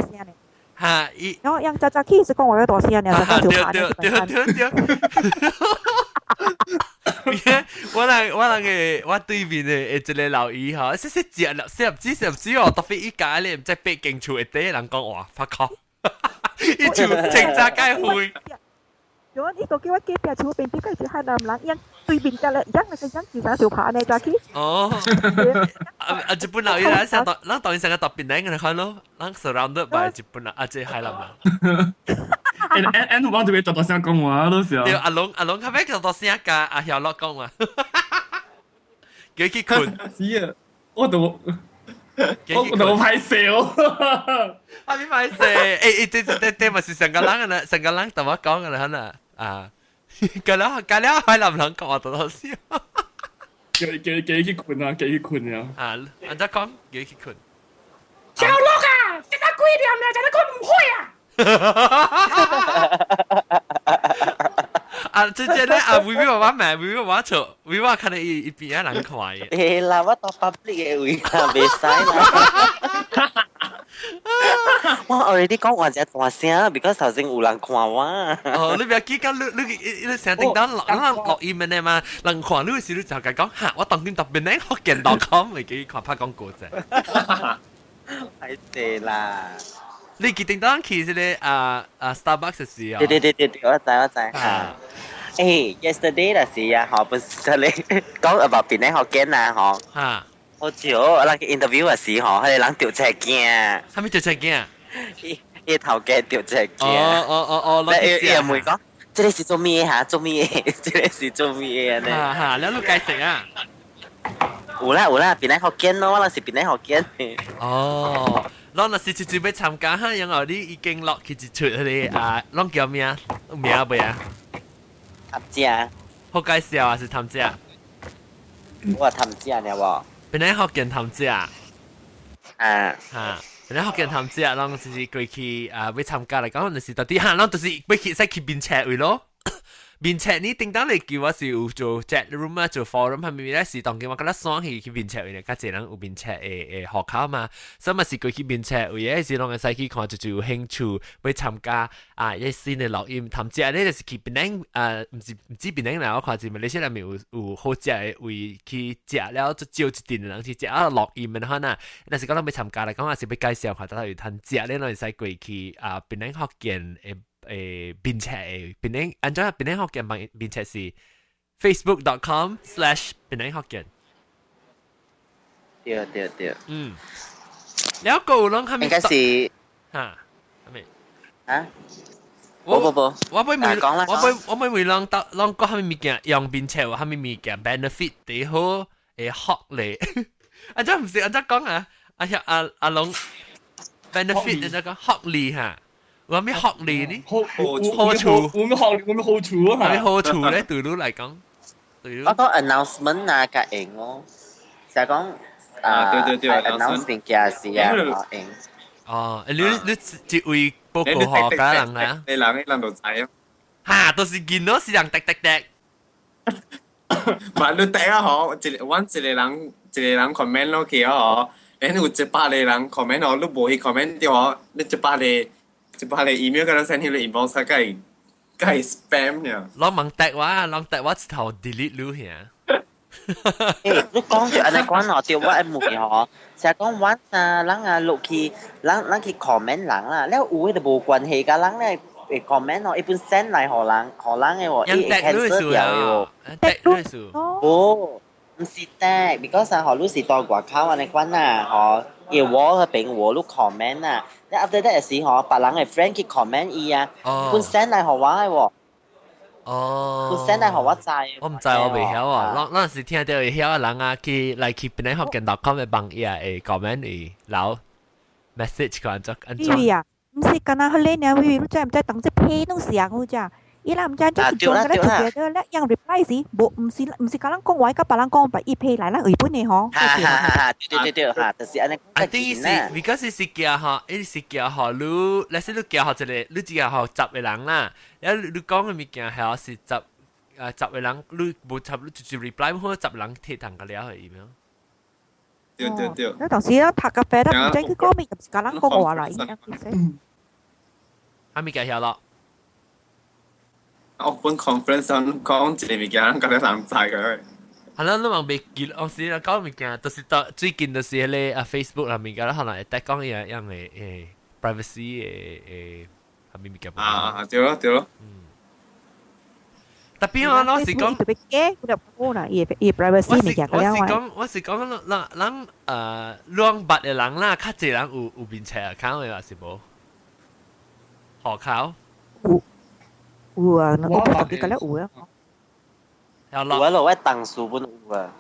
嚇！伊，然後讓早早起是講話要大聲呢，就對對對對對。我人我人嘅我對面嘅一個老姨吼，細細隻啦，細粒子細粒子哦，特別伊家咧唔知北京厝一底人講話，發覺，伊厝正早該會。有啊，伊個叫我隔壁厝邊邊個是海南人，樣對面個咧，樣那個樣其實就爬呢早起。哦，啊啊！日本老姨咱上當，咱當然上個特別靚嘅看咯，咱 surrounded by 日本人，啊這海南人。誒誒，我特別大大聲講話都是啊。對，阿龍阿龍較尾大大聲甲阿曉樂講話，叫去困。是啊，我都我都歹勢哦。阿邊歹勢？誒誒，這這這嘛是成個人啊，成個人同我講嘅啦，可啊，隔了隔了海南人講話大大聲。叫叫叫去困啊！叫去困啊！啊，按怎講？叫去困。小樂啊，食到幾點了？食到困唔會啊！啊，這這咧啊，微微媽媽買，微微媽媽做，微微看到伊伊邊仔人看伊。欸啦，我到 public 嘅位啦，袂使啦。我我 already 講話只大聲，because 頭先有人看我。哦，你不要記得你成叮當落咱錄音的嘛，人看你時你就共講嚇，我當今特別咧福建 .com 會記看拍廣告啫。係對啦。你記叮當去這個啊 Starbucks 時啊？對對對對對，我知我知嚇。誒，yesterday 就是啊，嗬，不是你講 about 檳城福建啊，嗬。嚇。好笑，我人去 interview 嘅時嗬，彼个人著冊鏡。啥物著冊鏡？伊伊頭家著冊鏡。哦哦哦哦，伊伊又問講，這个是做咩嚇？做咩？這个是做咩呢？哈哈，你有解釋啊？有啦有啦，檳城福建咯，我若是檳城福建。哦，咱若是直接欲參加哈，然後你已經落去一出彼个啊，攏叫咩名未啊？頭家。好介紹啊，是頭家。我頭家呢喎。檳城福建頭家。啊。哈，檳城福建頭家，攏就是過去啊，欲參加來講，就是到底哈，攏就是欲去使去面冊位咯。面冊你叮當嚟叫我是有做 chat room 啊，做 forum 係咪咧？是當今我覺得爽去去面冊位咧，較濟人有面冊的戶口嘛，所以嘛是過去面冊位的時，攏會使去看，就有興趣欲參加啊，一新的錄音，頭家咧就是去檳城啊，毋是毋止檳城啦，我看是馬來西亞內面有有好食的位去食了，就招一陣的人去食啊錄音的話呐，若是講咱欲參加來講，也是欲介紹看，到底有通食咧，攏會使過去啊，檳城福建的。面冊的檳城，按怎檳城福建網面冊是 facebook.com/檳城福建。對對對。嗯。了個有攏啥物？應該是。嚇？啥物？啊？無無無。我欲問，我欲我欲問人到攏講啥物物件用面冊有啥物物件 benefit 最好會福利？啊，這毋是按怎講啊？啊阿阿龍 benefit 按怎講福利哈？有啥物福利呢？好好處，有咩學有咩好處啊？啥物好處咧？對你來講，對我講 announcement 啊，較用咯，就係講啊，對對對，announce 物件時啊，用。哦，你你一位報告學家人啊？你人你人就知啊。哈，都是見到是人滴滴滴。唔係你第一嗬，一個阮一個人一個人 comment 落去哦，然後有100個人 comment 哦，你無去 comment 掉哦，你一百個 email 佮你 send 去你 inbox 佮佮 spam 呢。攏問滴我，攏滴我一頭 delete 你遐。欸，你講著按呢講哦，對我會問吼，成日講阮啊，人啊落去，人人去 comment 人啦，了有的就無關係佮人咧會 comment 哦，伊本 send 來予人，予人的喎，伊會 cancel 掉的喎。 tag 你數。無，毋是 tag，because 啊，予你是佇外口按呢款啊，吼，伊 wall 彼邊 wall 你 comment 啊，你 after that 時吼，別人的 friend 去 comment 伊啊，本 send 來予我的喎。哦，本 send 來予我知。我毋知我袂曉啊，咱咱是聽著會曉的人啊，去來去檳城福建 .com 的網頁會 comment 伊留 message 佢按怎按怎。對啊，毋是干焦彼个爾，你知毋知當這批攏是啊，我知。伊人毋知怎去做，個咧就覺得咧樣 reply 時，無毋是毋是共咱講話，佮別人講，白伊批來咱日本的吼。哈哈哈！對對對對，哈，就是按呢。 I think 是，because 是寄吼，伊是寄予你，若是你寄予一個，你只寄予十個人啦，然後你講的物件係是十啊十個人，你無插你直接 reply，好十人貼同個了去 email。對對對。你當時咧讀咖啡咧，毋知佢講咩，就是共人講話啦，應該是。還未介曉咯。 Open conference 上講一個物件，佮你人知個。係啦，你嘛袂記，有時講物件，就是到最近就是彼個啊 Facebook 內面，可能會得講伊樣的privacy 的的啥物物件。啊，對咯對咯。嗯。特別我老實講，特別假，佢就講啦，伊伊 privacy 物件我是講，我是講，咱咱兩捌的人啦，較濟人有有面冊 account 的，還是無？戶口？有有啊，我特別覺得有啊。有落有啊，落我同事本有啊。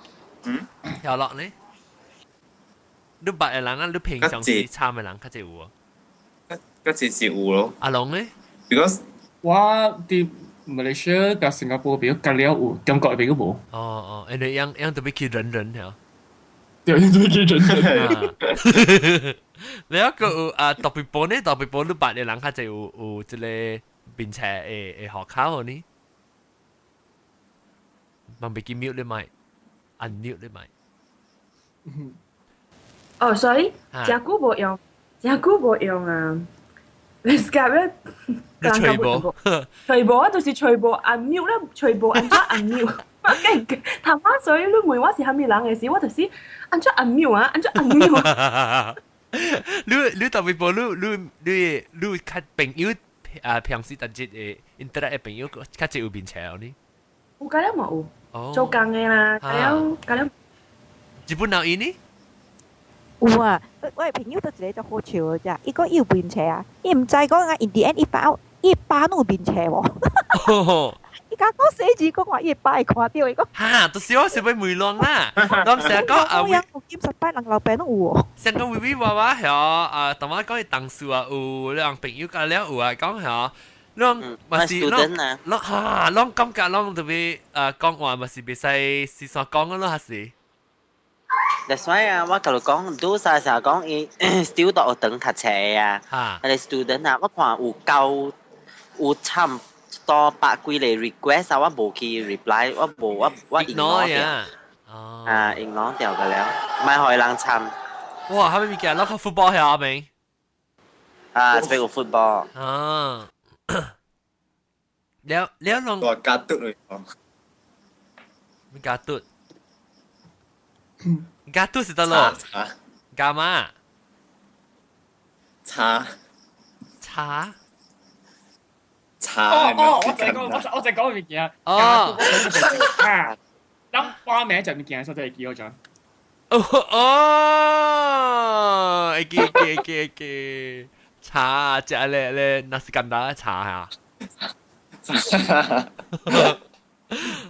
嗯？有落呢？你捌的人啊，你平常時參的人較濟有啊？較濟是有咯。阿龍呢？Because 我佇馬來西亞佮新加坡比較隔了有，中國比較無。哦哦，因為樣樣特別去人人嚇。對，特別去人人。你一個有啊，特別波呢？特別波你捌的人較濟有有這個面冊的的戶口呢？嘛袂記 mute 你咪，unmute 你咪。哦，sorry，真久無用，真久無用啊。你 Skype 咧，你吹無？隨無啊，就是隨無 unmute 咧，隨無按怎 unmute。我跟頭媽所以你問我是蝦米人嘅時，我就是按怎 unmute 啊，按怎 unmute。你特別無你你你你較朋友啊，平時特節嘅 internet 嘅朋友較濟有面冊呢？有個了嘛有，做工嘅啦，個了個了。日本人伊呢？有啊，我的朋友都一個足好笑嘅啫，伊講伊有面冊啊，伊毋知講啊，in the end 伊爸伊爸攏有面冊喎。伊講講寫字講話伊爸會看到，伊講。哈，就是我想欲問攏啦，攏成日講啊，有金十八人老爸攏有喎。上個微微娃娃係啊，同我講伊同事啊，有兩朋友甲了有啊，講係，攏嘛是攏攏哈，攏感覺攏特別啊講話嘛是袂使時常講嘅咯，還是？ That's why 啊，我甲你講，拄才成日講伊 still 到學堂讀冊啊，佢哋 student 啊，我看有夠有差唔多百幾個 request 啊，我無去 reply，我無我我 ignore 掉，啊 ignore 掉個了，唔係予人參。哇，係咪物件？攞個 football 係阿明？啊，這個 football。啊，了了攏。我加嘟嚟講。咩加嘟？加嘟是得咯。加嘛？茶。茶。茶。哦哦，我就講，我就講物件。哦。啊，咱花名就物件，所以記我咗。哦哦，會記記記記，茶食咧咧，那是簡單茶啊。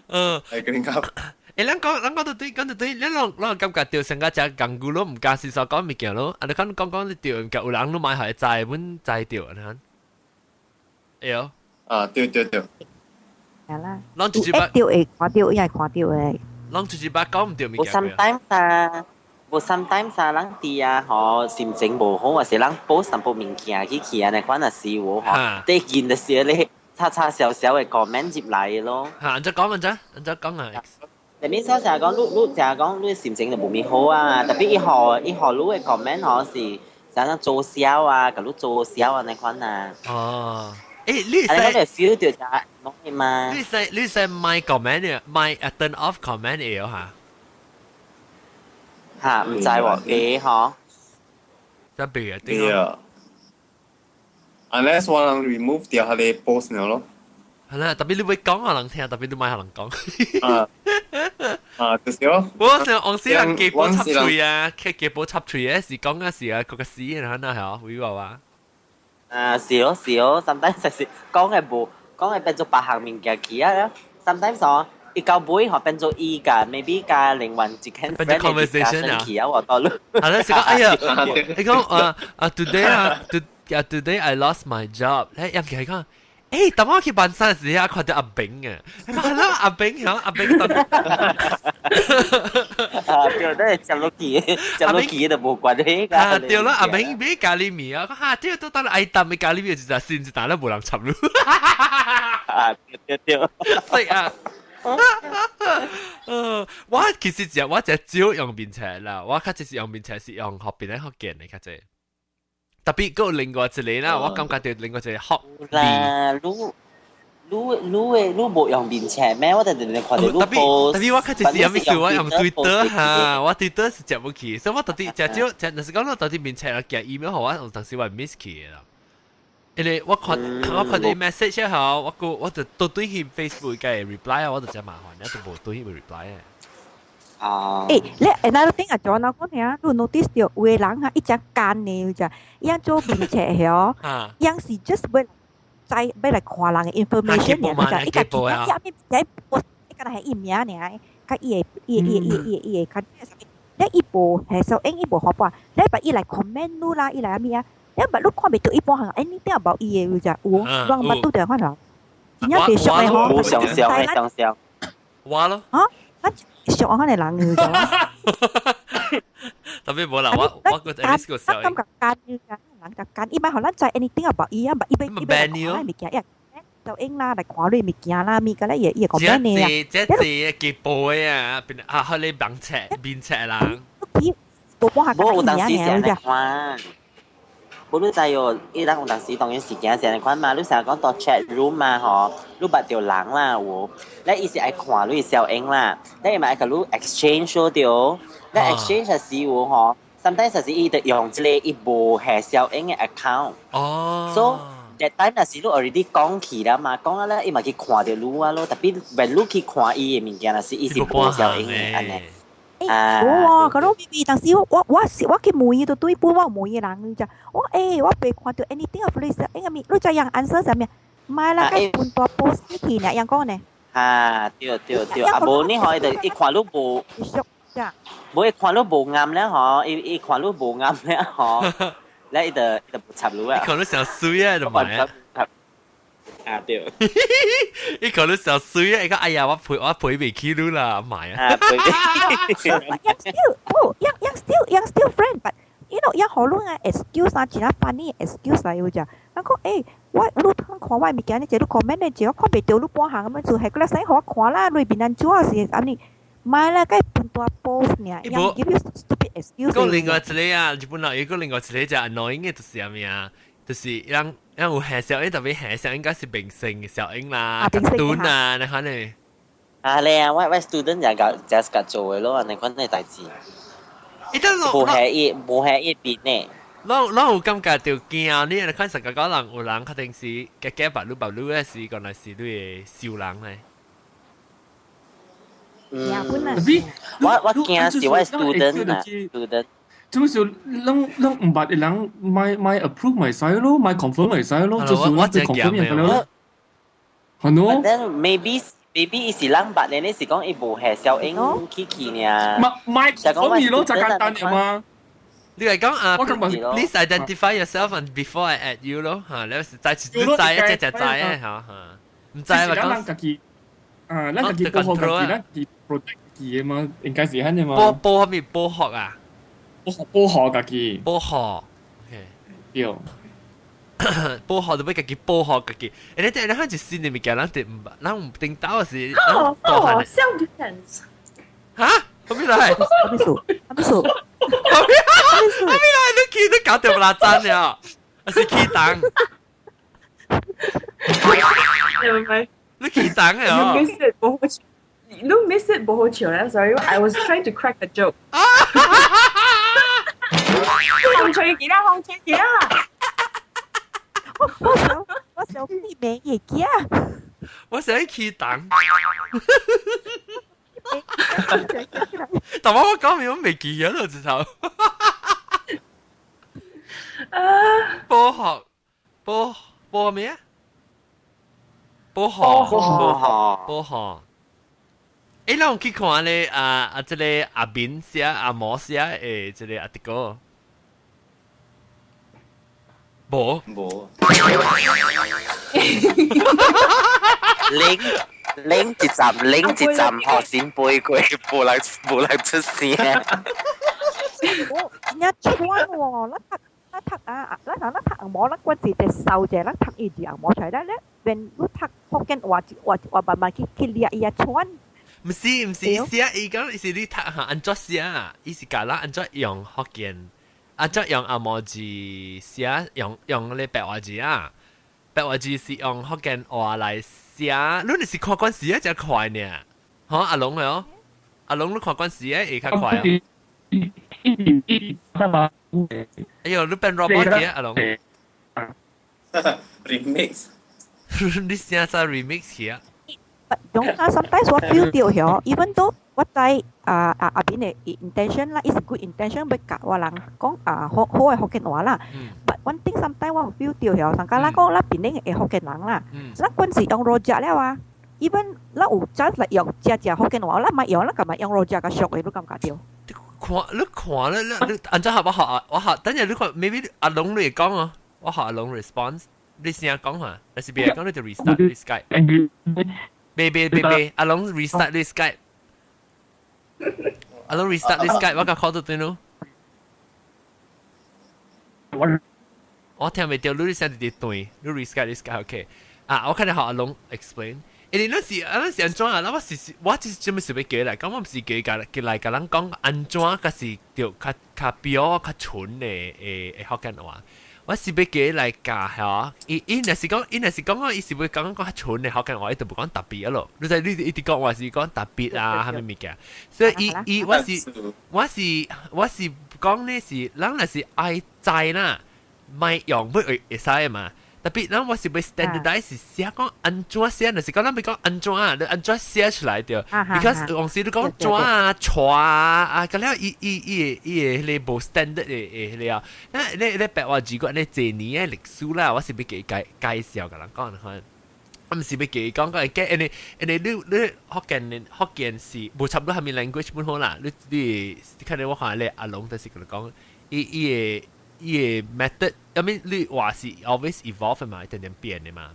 嗯，係佢點解？誒，咱講咱講到對，講到對，咱攏攏感覺到成個食共久咯，毋敢是說講物件咯。啊，你講講講你對，有人攏買予知，阮知著，你看。會哦。啊，對對對。係啦。攏直接把對會看到，伊會看到的。攏直接把講毋對物件。無 sometimes 啊，無 sometimes 啊，人佇啊，吼心情無好，或是人 post 淡薄物件去去按呢款啊是有吼，第見就是咧叉叉小小的 comment 入來咯。嚇，按怎講按怎？按怎講啊？特別說成日講，你你成日講你心情就無咪好啊，特別伊予伊予你的 comment 吼是啥啥做痟啊，共你做痟按呢款啊。哦，誒，你使你 feel 到就係嘛？你使你使買 comment 嘅，買啊 turn off comment 會嚇？嚇，毋知喎，會吼。真別啊，對啊。Unless 我人 remove 掉佢哋 post 了咯。係啦，特別你會講可能聽，特別你買可能講。啊啊，就是咯。我想往時人基本插喙啊，佢基本插喙嘅是講嘅是啊，個個死然後那係會話話。啊，是咯是咯，sometimes 就是講嘅無講嘅變做別項物件去啊，sometimes 哦，伊到尾吼變做伊甲 maybe 甲另外一間變做 conversation 啊，去啊，我到咯。係啦，是講哎呀，你講啊啊 today 啊，today I lost my job，咧人哋講。誒，當我去辦事時啊，看到阿炳啊，係啦，阿炳響阿炳當。啊，對，都係接落去，接落去就無關係㗎。啊，對啦，阿炳買咖喱麵啊，哈，對，都當愛淡嘅咖喱麵就先，就打了無人插咯。啊，對對對，識啊。我其實就我就少用面冊啦，我較濟是用面冊是用學邊咧學見嘅較濟。特別嗰另外一個啦，我感覺到另外一個學啦，你你你的你無用面冊咩？我特別看到你特別特別我較濟是啥物事，我用 Twitter 哈，我 Twitter 是接無去，所以我到底誠少，誠就是講我到底面冊寄 email 予我，有當時我 miss 去啦。因為我看我看到 message 後，我個我就都對去 Facebook 嘅 reply 啊，我就真麻煩，一都無對去 reply 啊。啊！誒，你 another thing 啊，John 我講聽，你 notice 到有的人哈，伊誠奸的，就伊樣做面冊嗬，伊樣是 just 欲知欲來看人的 information 爾，就伊家己伊面寫，伊敢若係伊名爾，佮伊的伊伊伊伊伊的較啥物，你伊無係收應伊無好吧？你把伊來 comment 你啦，伊來啥物啊？你捌你看袂到伊半項 anything about 伊的，就有，我捌拄著看到，真正袂熟的吼，無想象的想象，我咯，啊，咱熟可能人就。特別無啦，我我個 at least 個小。感覺奸人就奸，伊莫予咱知 anything about 伊啊，伊欲伊欲來看物件，就應啦，來看你物件啦，物個咧伊會講咩呢啊？這這這幾波啊，變啊，去你網冊面冊人。無無有當時成日看。無你知哦，伊人有當時當然時間是按呢款嘛，你成日講到 chat room 嘛吼，你捌著人啦有，咧伊是愛看你小英啦，咧伊嘛愛共你 exchange 咯對，咧 exchange 時有吼，sometimes 是伊就用這個伊無下小英嘅 account。So that time 若是你 already 講起啦嘛，講啊咧，伊嘛去看著你啊咯，特別 when 你去看伊嘅物件，若是伊是無小英嘅按呢。啊！無喎，嗰種 B B，但是我去問伊都對本我問伊人就，我欸我袂看著 anything of 你應該咪你知樣 answer 啥物？唔係啦，該半大 post 去呢，樣講呢？啊，對對對，啊無你可以就伊看你無，無伊看你無啱咧嗬，伊伊看你無啱咧嗬，咧伊就伊就無插你啊。伊看你成水啊，就買啊。啊對，伊看你成水啊，伊講哎呀，我賠袂起你啦，買啊。啊賠。樣 still，哦，樣樣 still 樣 still friend，but you know 樣好論啊，excuse 啊，其他 funny excuse 來有只，人講欸，我你通看我物件，你這你 comment 咧，這我看袂著你半項咁樣做，係過來使予我看啦，裏邊安怎是按呢？買啦，該半大 post 爾，樣 give you stupid excuse。講另外一個啊，日本人有個另外一個就 annoying 嘅就是啥物啊？就是人人有下小英，特別下小應該是明星小英啦，卡通啊，你看呢？啊，你啊，我 student 也搞 just 甲做嘅咯，你看呢代誌。無係伊，無係伊邊呢？攏攏有感覺著驚，你若看實個講人有人確定是夾夾白滷白滷的是，原來是你的仇人咧。嗯，我驚是我 student 啊，student。就是攏攏毋捌的人買買 approve 咪使咯，買 confirm 咪使咯，就是我只 confirm 人咯。係咯。 Then maybe 伊是人捌的，你是講伊無下小英去去呢？買買 confirm 咯，就簡單嘅嘛。你係講啊，please identify yourself and before I add you 咯嚇，你是再你知一隻隻知嘅嚇嚇，唔知咪講。咱家己啊，咱家己保護家己，咱家己 protect 自己嘛，應該是按呢嘛。保保啥物保護啊？保保護家己。保護，OK。對。保護就欲家己保護家己。欸，你睇你看一新的物件，咱就毋捌，咱毋頂到是。哦哦，self defense。嚇？後面來？啥物事？啥物事？後面後面來？你去你搞著無啦真了，還是起檔？你起檔的哦。 You miss it，無好笑。You miss it 無好笑咧，sorry，I was trying to crack a joke。風吹起啦，風吹起啦！我想你名會記啊！我想起檔。但我我講明我未記咗咯，直頭。啊！保學保保咩啊？保學保學保學。欸，咱有去看咧啊啊！這個阿明寫阿毛寫的這個 article。無無。拎拎一站，拎一站，予先飛過，無人無人出聲。哦，真正串喎！咱讀咱讀啊，咱若咱讀紅毛，咱管是隻掃者，咱讀伊字紅毛出來咧，連你讀福建話話話慢慢去去掠伊啊串。毋是毋是，寫伊講是你讀下按怎寫啊？伊是教咱按怎用福建，按怎用紅毛字寫，用用咧白話字啊。白話字是用福建話來寫，你是看慣時啊，真快呢。吼，阿龍哦，阿龍你看慣時啊，會較快哦。哎呦，你變 robot 嘅阿龍。 Remix。你寫啥 remix 去啊？用啊，sometimes 我 feel 著嗬，even though 我知啊啊阿邊的 intention 啦，is good intention 欲教我人講啊好好的福建話啦。But one thing sometimes 我 feel 著嗬，上加咱講咱檳城的福建人啦，咱慣是用羅食了啊。even 咱有 chance 來用正正福建話，咱莫用，咱幹嘛用羅食較俗的，你感覺著？看你看你你你，按怎學我學啊？我學，等陣你看，maybe 阿龍你會講哦，我學阿龍 response，你先講下，還是別講你就 restart 你 Skype。別別別別，阿龍 restart 你 Skype。阿龍 restart 你 Skype，我甲 call 到對喏。我聽袂著，你聲直直斷，你 restart 你 Skype OK。啊，我看你學阿龍 explain。欸，你那是啊，那是按怎啊？我是我只是這麼想欲叫來，講我毋是叫共叫來共人講按怎，才是著較較標較純的的的福建話。我是欲叫來教嚇，伊伊若是講，伊若是講，伊是會講講較蠢的，福建話伊就無講特別啊咯。你知你一直講話是講特別啊，啥物物件。所以伊伊我是我是我是講呢是，咱若是愛知啦，莫用欲會會使嘛。特別咱我是欲 standardize 是寫講按怎寫，若是講咱欲講按怎啊，你按怎寫出來著。because 有時你講怎啊、錯啊啊，咁了伊伊伊伊個彼個無 standard 的的彼個啊，那你你白話字個你這年的歷史啦，我是欲給介介紹共人講看。我毋是欲給講講會因為因為你你福建福建是無差不多啥物 language 本好啦，你你你看你我看你阿龍就是共你講，伊伊個。伊個 method，I mean 你話是 always evolve 嘛，一點點變的嘛。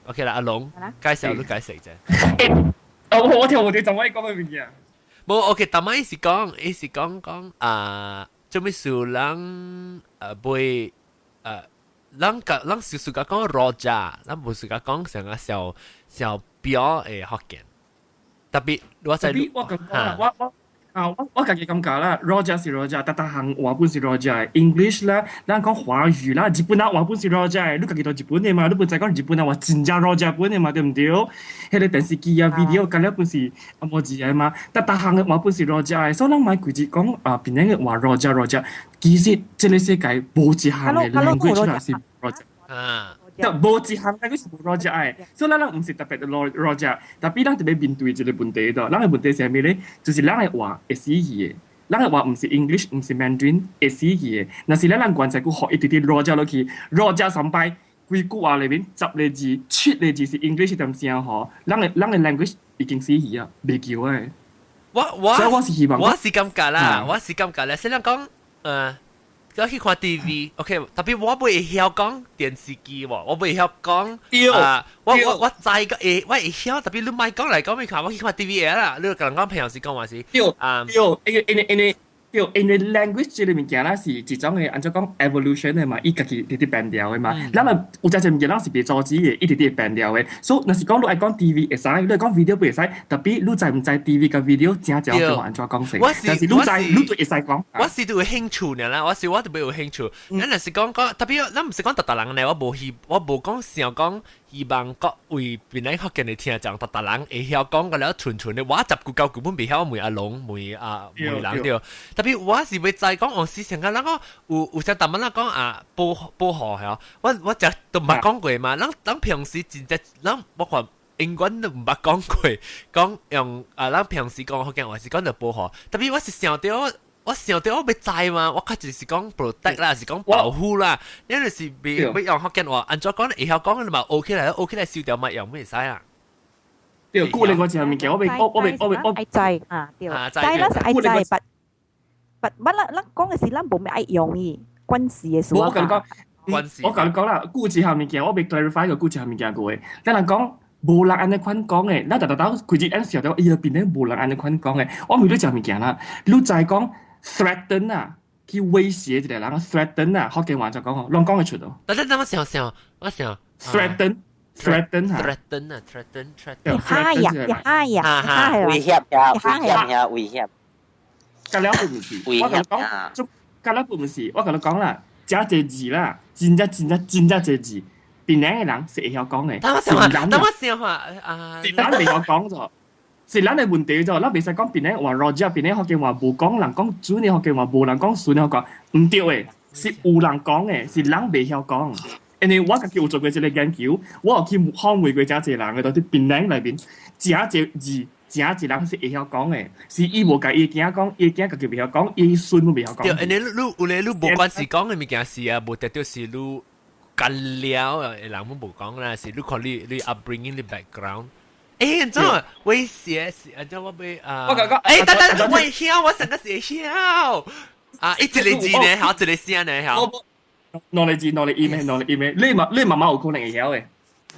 OK 啦，阿龍介紹你解釋啫。哦，我聽我哋怎麼講嘅物件？無 OK，逐擺伊是講，伊是講講啊，做咩事人袂咱甲咱是自家講 rojak，咱無自家講成個小小表的福建。特別我在我感覺我我。啊，我我家己感覺啦，rojak 是 rojak，逐逐項話本是 rojak，English 啦，咱講華語啦，日本人話本是 rojak，你家己到日本的嘛，你本知講日本人話真正 rojak 本的嘛，對毋對？彼個電視機啊，video 甲了本是紅毛字的嘛，逐逐項的話本是 rojak，所以咱莫規日講啊，檳城的話 rojak rojak，其實這個世界無一項的 language 啦是 rojak。啊。就無一項那個是無 rojak 的，所以咱人毋是特別的 rojak，tapi 咱特別面對一個問題的，咱的問題是啥物咧？就是咱的話會死去的，咱的話毋是 English，毋是 Mandarin，會死去的。若是咱人關在閣學一直直 rojak 落去，rojak 三擺，規句話內面十個字、七個字是 English 點聲吼，咱的咱的 language 已經死去啊，袂救的。我我所以我是希望，我是感覺啦，我是感覺咧，雖然講，我去看 TV，OK，特別我袂曉講電視機喎，我袂曉講啊，我我我知個會，我會曉，特別你莫講來講去看，我去看 TV 啦，你共人講朋友是講話是，對，啊，對，因為因為因為對，因為 language 這個物件啦是一種的，按怎講 evolution 的嘛，伊家己直直變掉的嘛。咱若有遮濟物件，咱是袂阻止的，伊直直會變掉的。所以若是講你愛講 TV 會使，你愛講 video 袂使，特別你知毋知 TV 佮 video 正正就按怎講勢？但是你知，你都會使講。我是都有興趣呢啦，我是我特別有興趣。咱若是講講，特別咱毋是講逐逐人呢，我無希，我無講想講希望各位檳城福建的聽眾，逐逐人會曉講個了純純的。我十句九句本袂曉問阿龍，問啊問人對。特別我是欲知講，往時成個咱講有有啥逐擺咱講啊保保護係我我食都毋捌講過嘛。咱咱平時真正咱我看英文都毋捌講過，講用啊咱平時講福建話是講著保護。特別我是想著我我想著我欲知嘛，我較就是講 protect 啦，是講保護啦，因為是欲欲用福建話，按怎講會曉講你嘛 OK 啦，OK 來收掉嘛用會使啊。對，顧另外一項物件，我欲我我欲我欲我愛知啊，對，知咱是愛知，but but 咱咱講的是咱無咩愛用伊關事的事我共你講，我共你講啦，顧一項物件，我欲 clarify 個顧一項物件過的。咱人講無人按呢款講的，咱逐逐兜規日按想著，哎呀，檳城無人按呢款講的。我問你一項物件啦，你知講 threaten 啊，去威脅一個人 threaten 啊，福建話就講吼，攏講會出哦。等等，等我想想，我想 threaten。threaten 嚇，threaten 啊，threaten threaten，嚇呀，嚇呀，嚇威脅呀，威脅呀，威脅。隔了唔是，我共你講，就隔了唔是，我共你講啦，遮濟字啦，真正真正真正濟字，檳城的人是會曉講的。等我想下，等我想下啊，是咱袂曉講咗，是咱的問題咗，咱袂使講檳城話 rojak，檳城福建話無講，人講主的福建話無人講，順的福建話毋對的，是有人講的，是人袂曉講。因為我家己有做過這個研究，我有去訪問過誠濟人的，佇檳城內面，誠濟字，誠濟人是會曉講的，是伊無共伊囝講，伊囝家己袂曉講，伊孫都袂曉講。對，因為你你有咧，你無關是講的物件是啊，無得著是你幹了的人攏無講啦，是你看你你 upbringing 你 background。欸，怎威脅是按怎我欲啊？我感覺，欸，等等，我會曉，我上個是會曉。啊，一個字呢，好，一個聲呢，好。兩個字，兩個音，兩個音，你媽你媽媽有可能會曉的。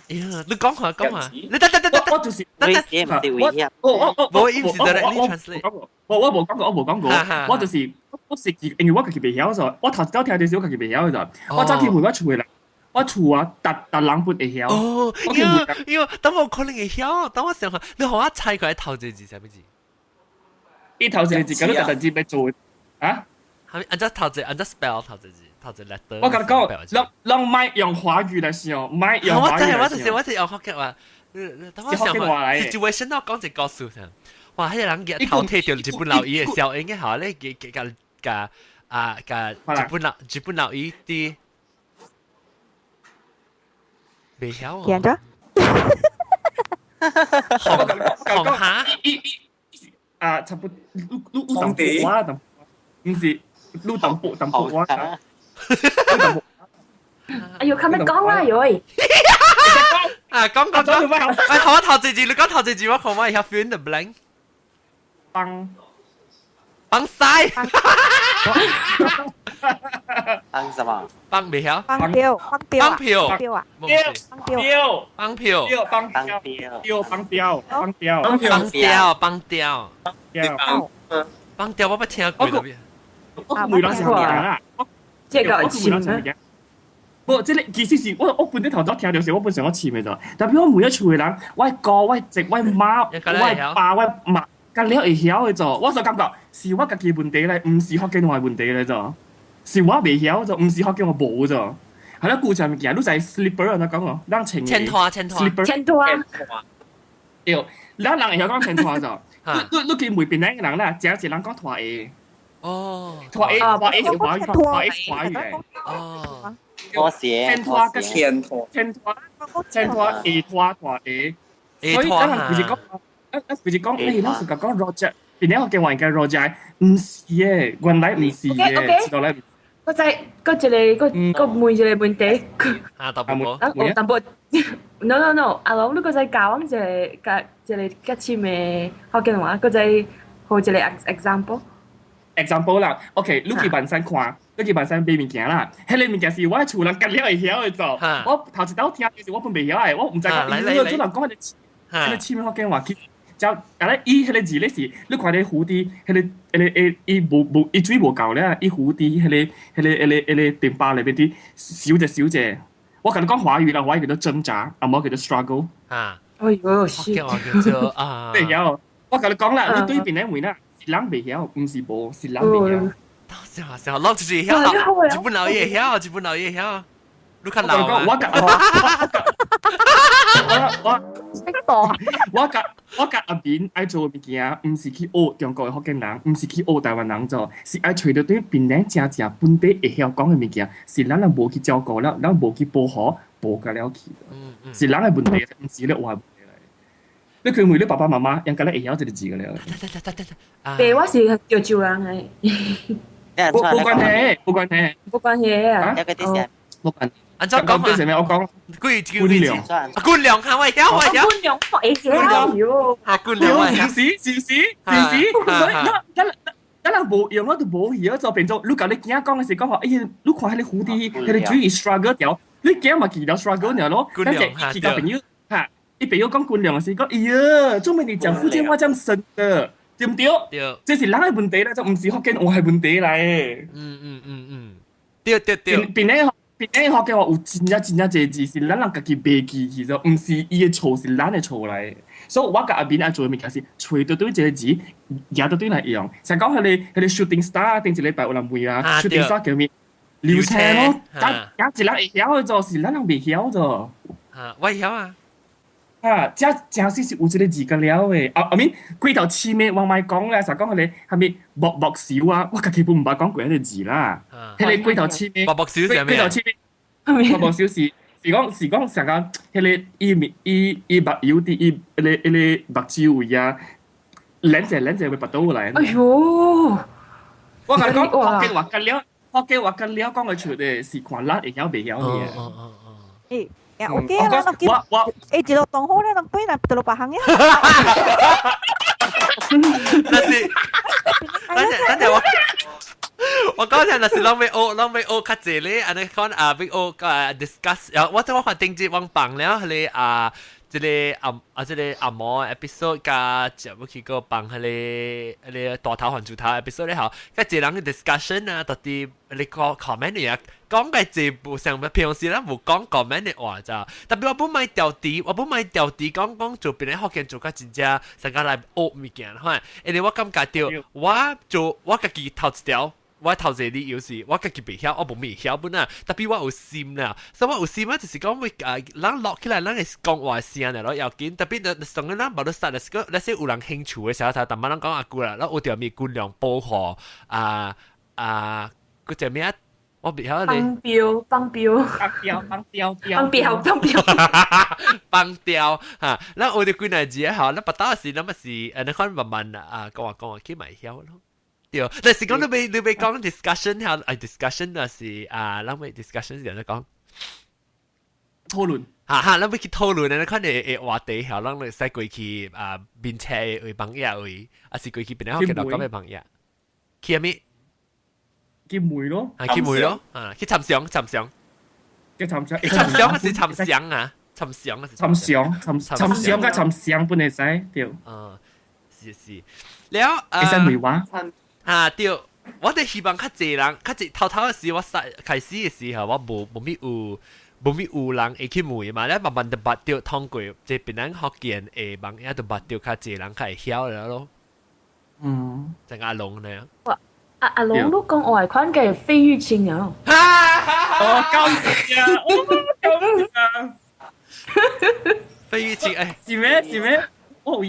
哎呀，你講下講下，你等等等等，我就是等等，威脅，我我我無伊毋是 directly translate。我我無講過，我無講過，我就是我是因為我家己袂曉咗，我頭一擺聽的時候我家己袂曉咗，我早去問我厝的人，我厝啊，逐逐人本會曉。哦，喲喲，等我可能會曉，等我想下，你予我猜過來頭一個字啥物字？伊頭一個字，佮你逐逐字欲做啊？還按怎頭一按怎 spell 頭一個字？頭一 letter。我共你講，攏攏莫用華語來想，莫用華語來我就是我就是用福建話。是福建話來。 situation 我講一個故事聽。哇！彼個人嘅頭提著日本老姨嘅效應嘅嚇咧，給給共共啊共日本老姨啲袂曉見咗？紅紅蝦，伊伊啊，差不多，你你你淡薄話，淡毋是，你淡薄淡薄話。哎呦，佢咪講啦，喂！啊，講講講，哎，好啊，頭一字，你講頭一字，我看我會曉 fill in the blank。幫幫晒，幫什麼？幫未曉？幫票，幫票，幫票，幫票啊！幫票，幫票，幫票，幫票，幫票，幫票，幫票，幫票，幫票，我捌聽過。我每人是物件啦，這個簽咩？無，這个其實是我本身頭早聽著時，我本想我簽的咋，但比我每一厝的人，我哥、我侄、我媽、我爸、我媽，甲了會曉的做，我就感覺是我家己問題咧，毋是福建話問題咧做，是我袂曉做，毋是福建話無做。係啦，舊時物件，你知 slipper 按怎講哦？咱穿千拖千拖 slipper 千拖。對，咱人會曉講千拖做。你你你去問檳城的人啦，誠濟人講拖鞋。哦，拖鞋拖鞋是華語，拖鞋是華語的。哦。拖鞋，千拖佮千拖，千拖，千拖，下拖拖鞋。所以咱人就是講，咱就是講，欸，咱是講 rojak，檳城福建話應該 rojak，毋是的，原來毋是的，知道來。我知，嗰一個，嗰嗰問一個問題。啊，淡薄。啊，淡薄。No no no，阿龍，你閣再教阮一个，較一个較深的福建話，閣再予一个 example。 example 啦，OK，你去萬山看，你去萬山買物件啦，彼个物件是我厝人共了會曉的做。我頭一道聽時，我本袂曉的，我毋知講，伊做人講彼个彼个深福建話，其實就啊咧，伊彼个字咧是，你看咧湖佇彼个彼个伊伊無無伊水無夠咧，伊湖佇彼個彼個彼个彼个電巴內面佇小隻小隻。我共你講華語啦，華語叫做掙扎，啊無叫做 struggle。啊，哎喲，福建話叫做啊。袂曉，我共你講啦，你對邊個問啦？是人袂曉，毋是無，是人袂曉。是啊是啊，攏就是曉，日本老爺曉，日本老爺曉。你較老啊？我共我我我共我共阿明愛做的物件，毋是去學中國的福建人，毋是去學台灣人做，是愛揣著對檳城誠正本地會曉講的物件，是咱人無去照顧了，咱無去保護，無共了去。是人的問題，毋是咧話問題來。你去問你爸爸媽媽，應該咧會曉這個字个了。對，我是潮州人的。無無關係，無關係，無關係啊。無關。按怎講嘛？我講幾幾幾字？軍糧嚇，我會曉，我會曉。軍糧我會曉喲。嚇，軍糧我會曉。是是是是是，所以咱咱咱人無用，我就無去，就變做你共你囝講的時講話，哎呀，你看彼个蝴蝶，彼个水 struggle 條，你囝嘛記得 struggle 爾咯。但是伊其他朋友嚇，伊朋友講軍糧的時講，哎呀，做咩你講福建話這樣深的？對毋對？對。這是人的問題啦，這毋是福建話的問題來。嗯嗯嗯嗯，對對對。檳城檳城福建話有真正真正濟字是咱人家己袂記去做，毋是伊的錯，是咱的錯來。所以我共阿明愛做的物件是揣著對這个字，舉著對來用。像講彼个彼个 shooting star，頂一禮拜有人問啊，shooting star 叫咩？流星咯，假假一人會曉的做，是咱人袂曉做。啊，我會曉啊。啊，這誠實是有這个字個了的。啊，阿明規頭市面我莫講咧，實講彼个啥物木木燒啊，我家己本毋捌講過彼个字啦。彼个規頭市面，木木燒是啥物？規頭市面，木木燒是是講是講成個彼个伊面伊伊目油佇伊彼个彼个目睭位啊，兩隻兩隻會拔倒來。哎喲！我共你講，福建話個了，福建話個了講會出的是看咱會曉袂曉的。哦哦哦。欸呀，OK 啦，我我欸，一路同好咧，人對人一路別行呀。那是，等陣等陣我，我講陣，若是攏欲學，攏欲學較濟咧，按呢講啊，欲學個 discuss，我我看頂節網放了，彼个啊，這个阿啊，這个阿毛 episode 佮接欲去閣放彼个彼个大頭還豬頭 episode 咧吼，較濟人 discussion 啊，到底你個 comment 的啊，講個濟無像平常時咱無講 comment 的話咋，特別我本買調題，我本買調題講講做檳城福建做較真正，上較來學物件吼，因為我感覺著我做我家己頭一條。我頭一個理由是我家己袂曉，我無咩曉本啊，特別我有心啦，所以我有心啊，就是講會啊，咱錄起來，咱會講話聲的咯，要緊。特別上個咱無得實，就是講那些有人興趣的時候，逐擺咱講阿久啦，咱有條咪盡量保護啊啊，嗰隻咩啊？我袂曉咧。放標，放標，放標，放標，放標，放標，放標嚇！咱學著幾若字吼，咱別當時咱咪是，你看慢慢啊，講話講話去咪曉咯。對，但是講你欲講 discussion 嚇，啊 discussion 那是啊，咱欲 discussion 是按怎講？討論。哈哈，咱欲去討論，你看會話題嚇，咱會使過去啊面冊位網頁位，還是過去邊個學見到講嘅網頁？去啥物？去問咯。啊，去問咯，啊，去參詳參詳。去參詳。參詳還是參詳啊？參詳還是？參詳，參參詳佮參詳本會使對。啊，是是。了，會使問我。啊對，我哋希望較濟人，較濟頭頭的時，我開始的時候，我無無咪有無咪有人會去問嘛，咧慢慢就捌著通過，這檳榔福建的網頁就捌著較濟人較會曉了咯。像阿龍那樣。哇！阿阿龍，你講話款嘅費玉清啊？哦，搞笑啊！哦，搞笑啊！費玉清，哎，是咩？是咩？我我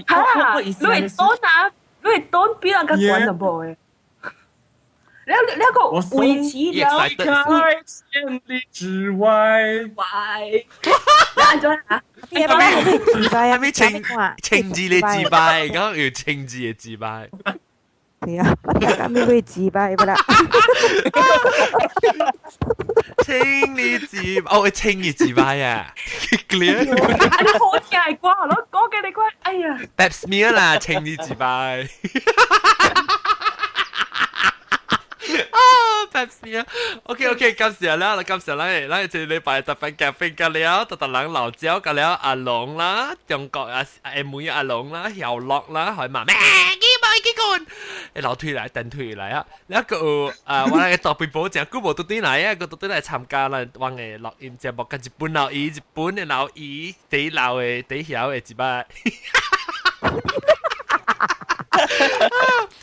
我意思你會當啊？你會當比人較懸淡薄的。你你個維持了千里之外。外。你按怎啊？你係自拜啊？咩清清字的自拜，講有清字的自拜。對啊，我聽講咩會自拜不啦？清你自哦，清你自拜啊！clear。你好聽的歌，我講給你看，哎呀。 Pap smear 啦，清你自拜。啊，Pap smear。OK OK，感謝啦，感謝咱咱這禮拜特別咖啡個了，特特人老椒個了，阿龍啦，中國阿阿妹阿龍啦，曉樂啦，還嘛咩？幾個？老推來，等推來啊！那個啊，我那個大背包正久無拄轉來啊，閣拄轉來參加咱我的錄音節目，佮日本老姨，日本的老姨，第老的第曉的一擺。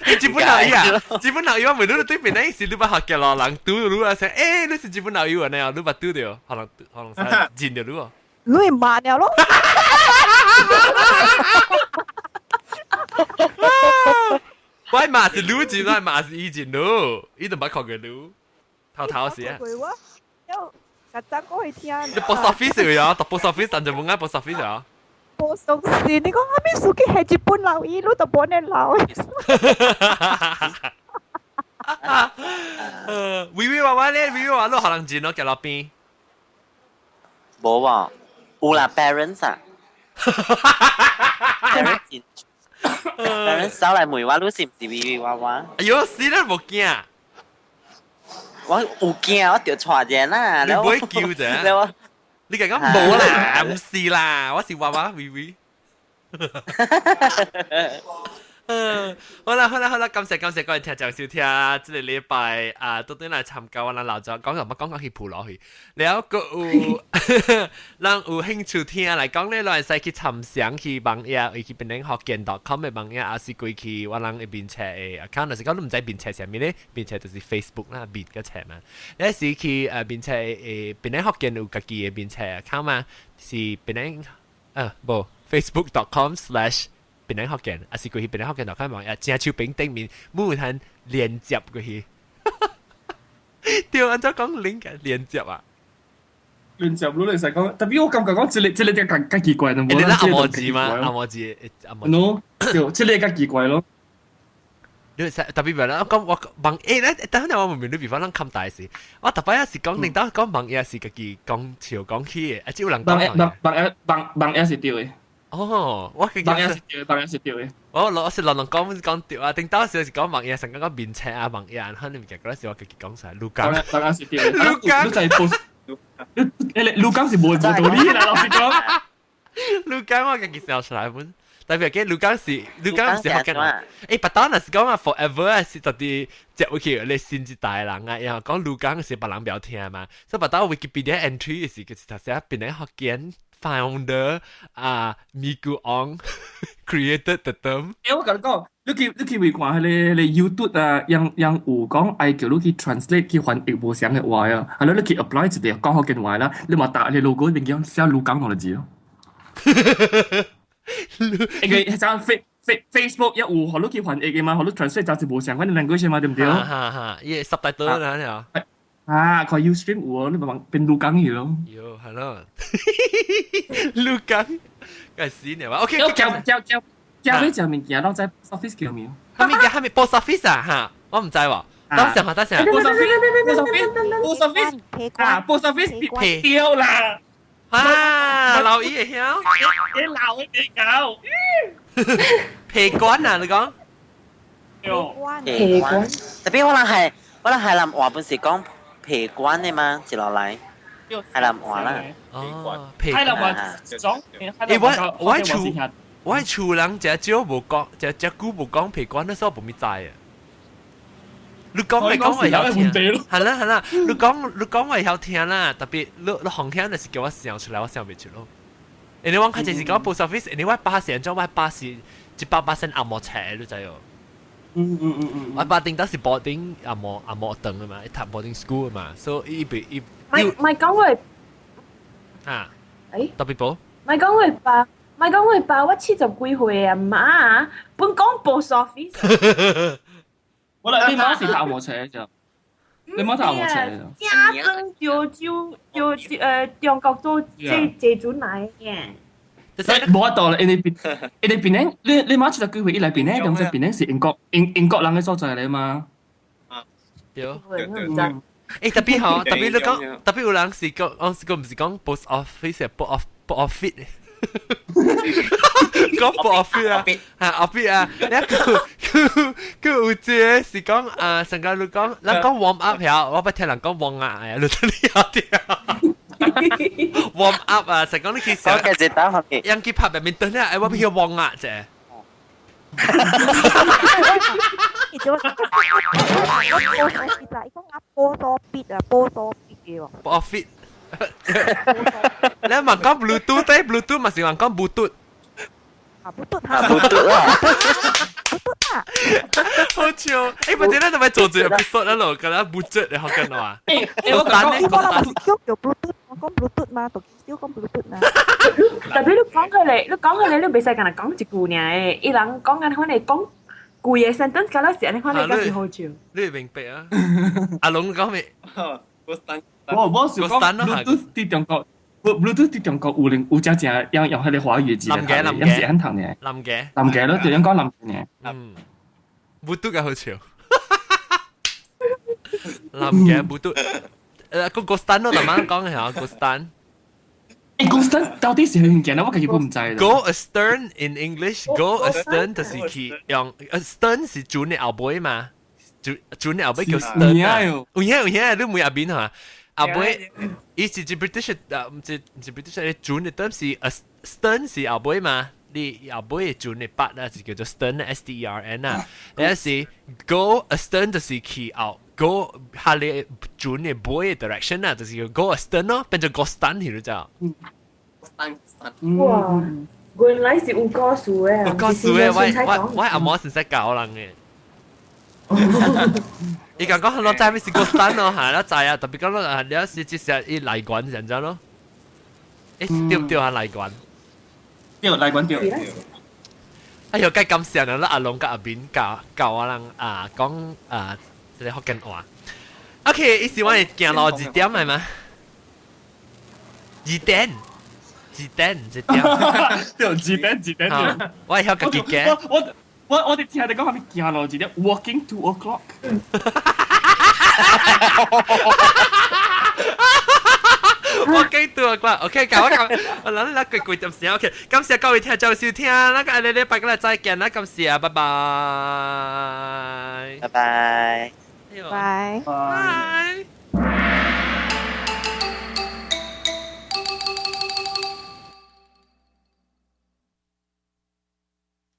日本老姨啊，日本老姨，我問你對面那是你捌學嘅老人拄你啊，說，欸，你是日本老姨啊？那你捌拄著，可能可能認著你哦。你會慢了咯。我嘛是女人，我嘛是以前女，伊都捌看過女，頭頭是啊。有，曱甴過去聽。你 post office 有啊？讀 post office，但就冇嗌 post office 啊。無熟悉，你講阿咩書記係日本老姨，你都冇得老。微微娃娃咧，微微娃娃，你學人錢咯，行路邊。無啊，有啦，parents 啊。parents。parents 走來問我，你是毋是微微娃娃？哎喲，死啦，無驚。我有驚，我著帶者啦。你唔會叫者？你講講無啦，毋是啦，我是娃娃微微。好啦好啦好啦，感謝感謝各位聽眾收聽，這個禮拜啊，都轉來參加我咱老早講什麼講講去普羅去，了閣有人有興趣聽來講咧，會使去參詳去網頁，去檳榔福建 .com 的網頁，還是過去我人的面冊的 account，就是講你毋知面冊啥物咧，面冊就是 Facebook 啦，面個冊嘛，你是去面冊的檳榔福建有家己的面冊 account 嘛，是檳榔啊無 facebook.com/ 檳榔福建，還是過去檳榔福建就看網頁，正手柄頂面冇通連接過去。對，按怎講 link 連接啊？連接你嚟使講，特別我感覺講這個這個較較奇怪，你那阿摩字嗎？阿摩字，阿摩。喏，對，這個較奇怪咯。你使特別話啦，我講我網頁咧，等下我問問你，比方咱看大事，我特別是講領導講網頁是家己講笑講起的，啊，只有人講網頁網網網網頁是對的。哦，我網頁是對的，網頁是對的。我我是亂亂講講對啊，頂到時是講網頁，成個講面冊啊網頁，可能物件嗰時我家己講出來，盧剛，網頁是對的。盧剛，你就係你你盧剛是無無道理啦，老實講。盧剛我家己笑出來本。特別嘅盧剛是盧剛是福建話，欸，別當若是講啊 forever 是到底接落去你新一代人啊，然後講盧剛是別人不要聽嘛，所以別當 Wikipedia entry 是佢是頭先檳榔福建 founder 啊咪咕昂 created the term。欸，我共你講，你去會看彼個 YouTube 啊，人人有講愛叫你去 translate 去翻譯無相的話啊，啊你去 apply 一個講福建話啦，你嘛打你 logo 變叫寫盧港落就知咯。因為像 Facebook 一有，予你去翻譯的嘛，予你 translate 就是無相關的 language 嘛，對毋對？哈哈哈，伊 subtitle 啦，啊，看 Ustream 有，你咪變盧港去咯。喲，係咯，盧港，該死你話，OK，叫叫叫叫咩食物件，攏在 post office 叫咩？啥物件？啥物 post office 啊？哈，我毋知喎。等陣下，等陣。 post office，post office，post office，啊，post office 掉啦！啊，老姨會曉？你老嘅你搞。皮管啊，你講？皮管。特別我人係我人海南話本是講皮管的嘛，接落來。海南話啦。哦，海南話講。欸，我我厝我厝人誠少無講，誠誠久無講皮管，那時候無物知啊。你講嚟講會曉聽，係啦係啦，你講會曉聽啦，特別你紅聽就是叫我想出來，我想袂出咯。因為我較濟是講 post office，因為我爸是按怎，我爸是100%紅毛冊，你知哦。我爸頂當是 boarding 紅毛堂的嘛，伊讀 boarding school 嘛，所以伊袂伊。咪講話。啊。欸？特別無？咪講話爸，咪講話爸，我70幾歲啊媽，本講 post office。我嚟你媽是讀紅毛冊就，你媽讀紅毛冊就。正宗潮州潮中國做這陣來嘅。無法度啦，因為因為檳城，你媽70幾歲以來檳城，中檳城是英國人的所在嚟嘛。對。欸，特別吼，特別你講，特別有人是講，我是講毋是講 post office 係 post off post office。講 post office 啊，嚇 office 啊，你佢佢佢有一個是講啊，上個你講，咱講 warm up 曉，我捌聽人講 warm up 啊，你真係曉聽。warm up 啊，成講你去我嘅是打學嘅，人去拍白面燈咧，哎，我欲去 warm up 啫。我我伊講啊波多必啊，波多必嘅喎。波 fit。你問講 Bluetooth 對 Bluetooth 嘛是問講 Bluetooth。啊，Bluetooth 啊，Bluetooth 啊，Bluetooth 啊。好笑，欸，或者咱就咪做一個 episode 啦咯，咁樣 Bluetooth 你學緊我啊？欸，我講你講叫叫 Bluetooth，我講 Bluetooth 嘛，讀少講 Bluetooth 啊。特別你講佢嚟，你講佢嚟，你袂使干焦講一句爾，伊人講緊可能講規个 sentence，敢若是按呢款，你敢是好笑。你會明白啊？阿龍講咩？我是講 Bluetooth 佇中國，Bluetooth 佇中國有零有真正用彼個華語字嚟讀，用是按讀呢？林嘅，林嘅咯，就用講林嘅。嗯，Bluetooth 嘅好笑。林嘅 Bluetooth，個個 stand 咯，頭晚講嘅係個 stand。欸，個 stand 到底是啥物件咧？我家己都毋知。 Go astern in English, go astern 就是去用 stern 是船的後尾嘛，船的後尾叫 stern 啊。有影有影，你問阿邊嚇？後尾伊是一 British 啊，毋是 British，船的 term 是 stern 是後尾嘛？你後尾的船的筆啊，是叫做 stern S T E R N 啊。你是 go astern 就是去後 go 下你船的尾的 direction 啊，就是叫 go astern 咯，變做 go stern 去咗。哇！原來是有故事的，有故事的，我阿媽先識教人嘅。伊講講我知咩是個 stand 咯，嚇，我知啊，特別講咯，啊，你是只是伊內關是按怎咯？欸，對毋對啊？內關？對，內關對。哎喲，該感謝啦！阿龍佮阿敏教教我人啊講啊，這个福建話。OK，伊是我會行路2點係嗎？二點，二點，二點。對，二點，二點對。我會曉家己行。我哋聽你講係咪行路2點？Walking 2 o'clock。我記得啊，OK，教我教，我諗你幾幾點時 OK，感謝各位聽眾收聽，咱個下禮拜過來再見啦，感謝，拜拜，拜拜，拜拜。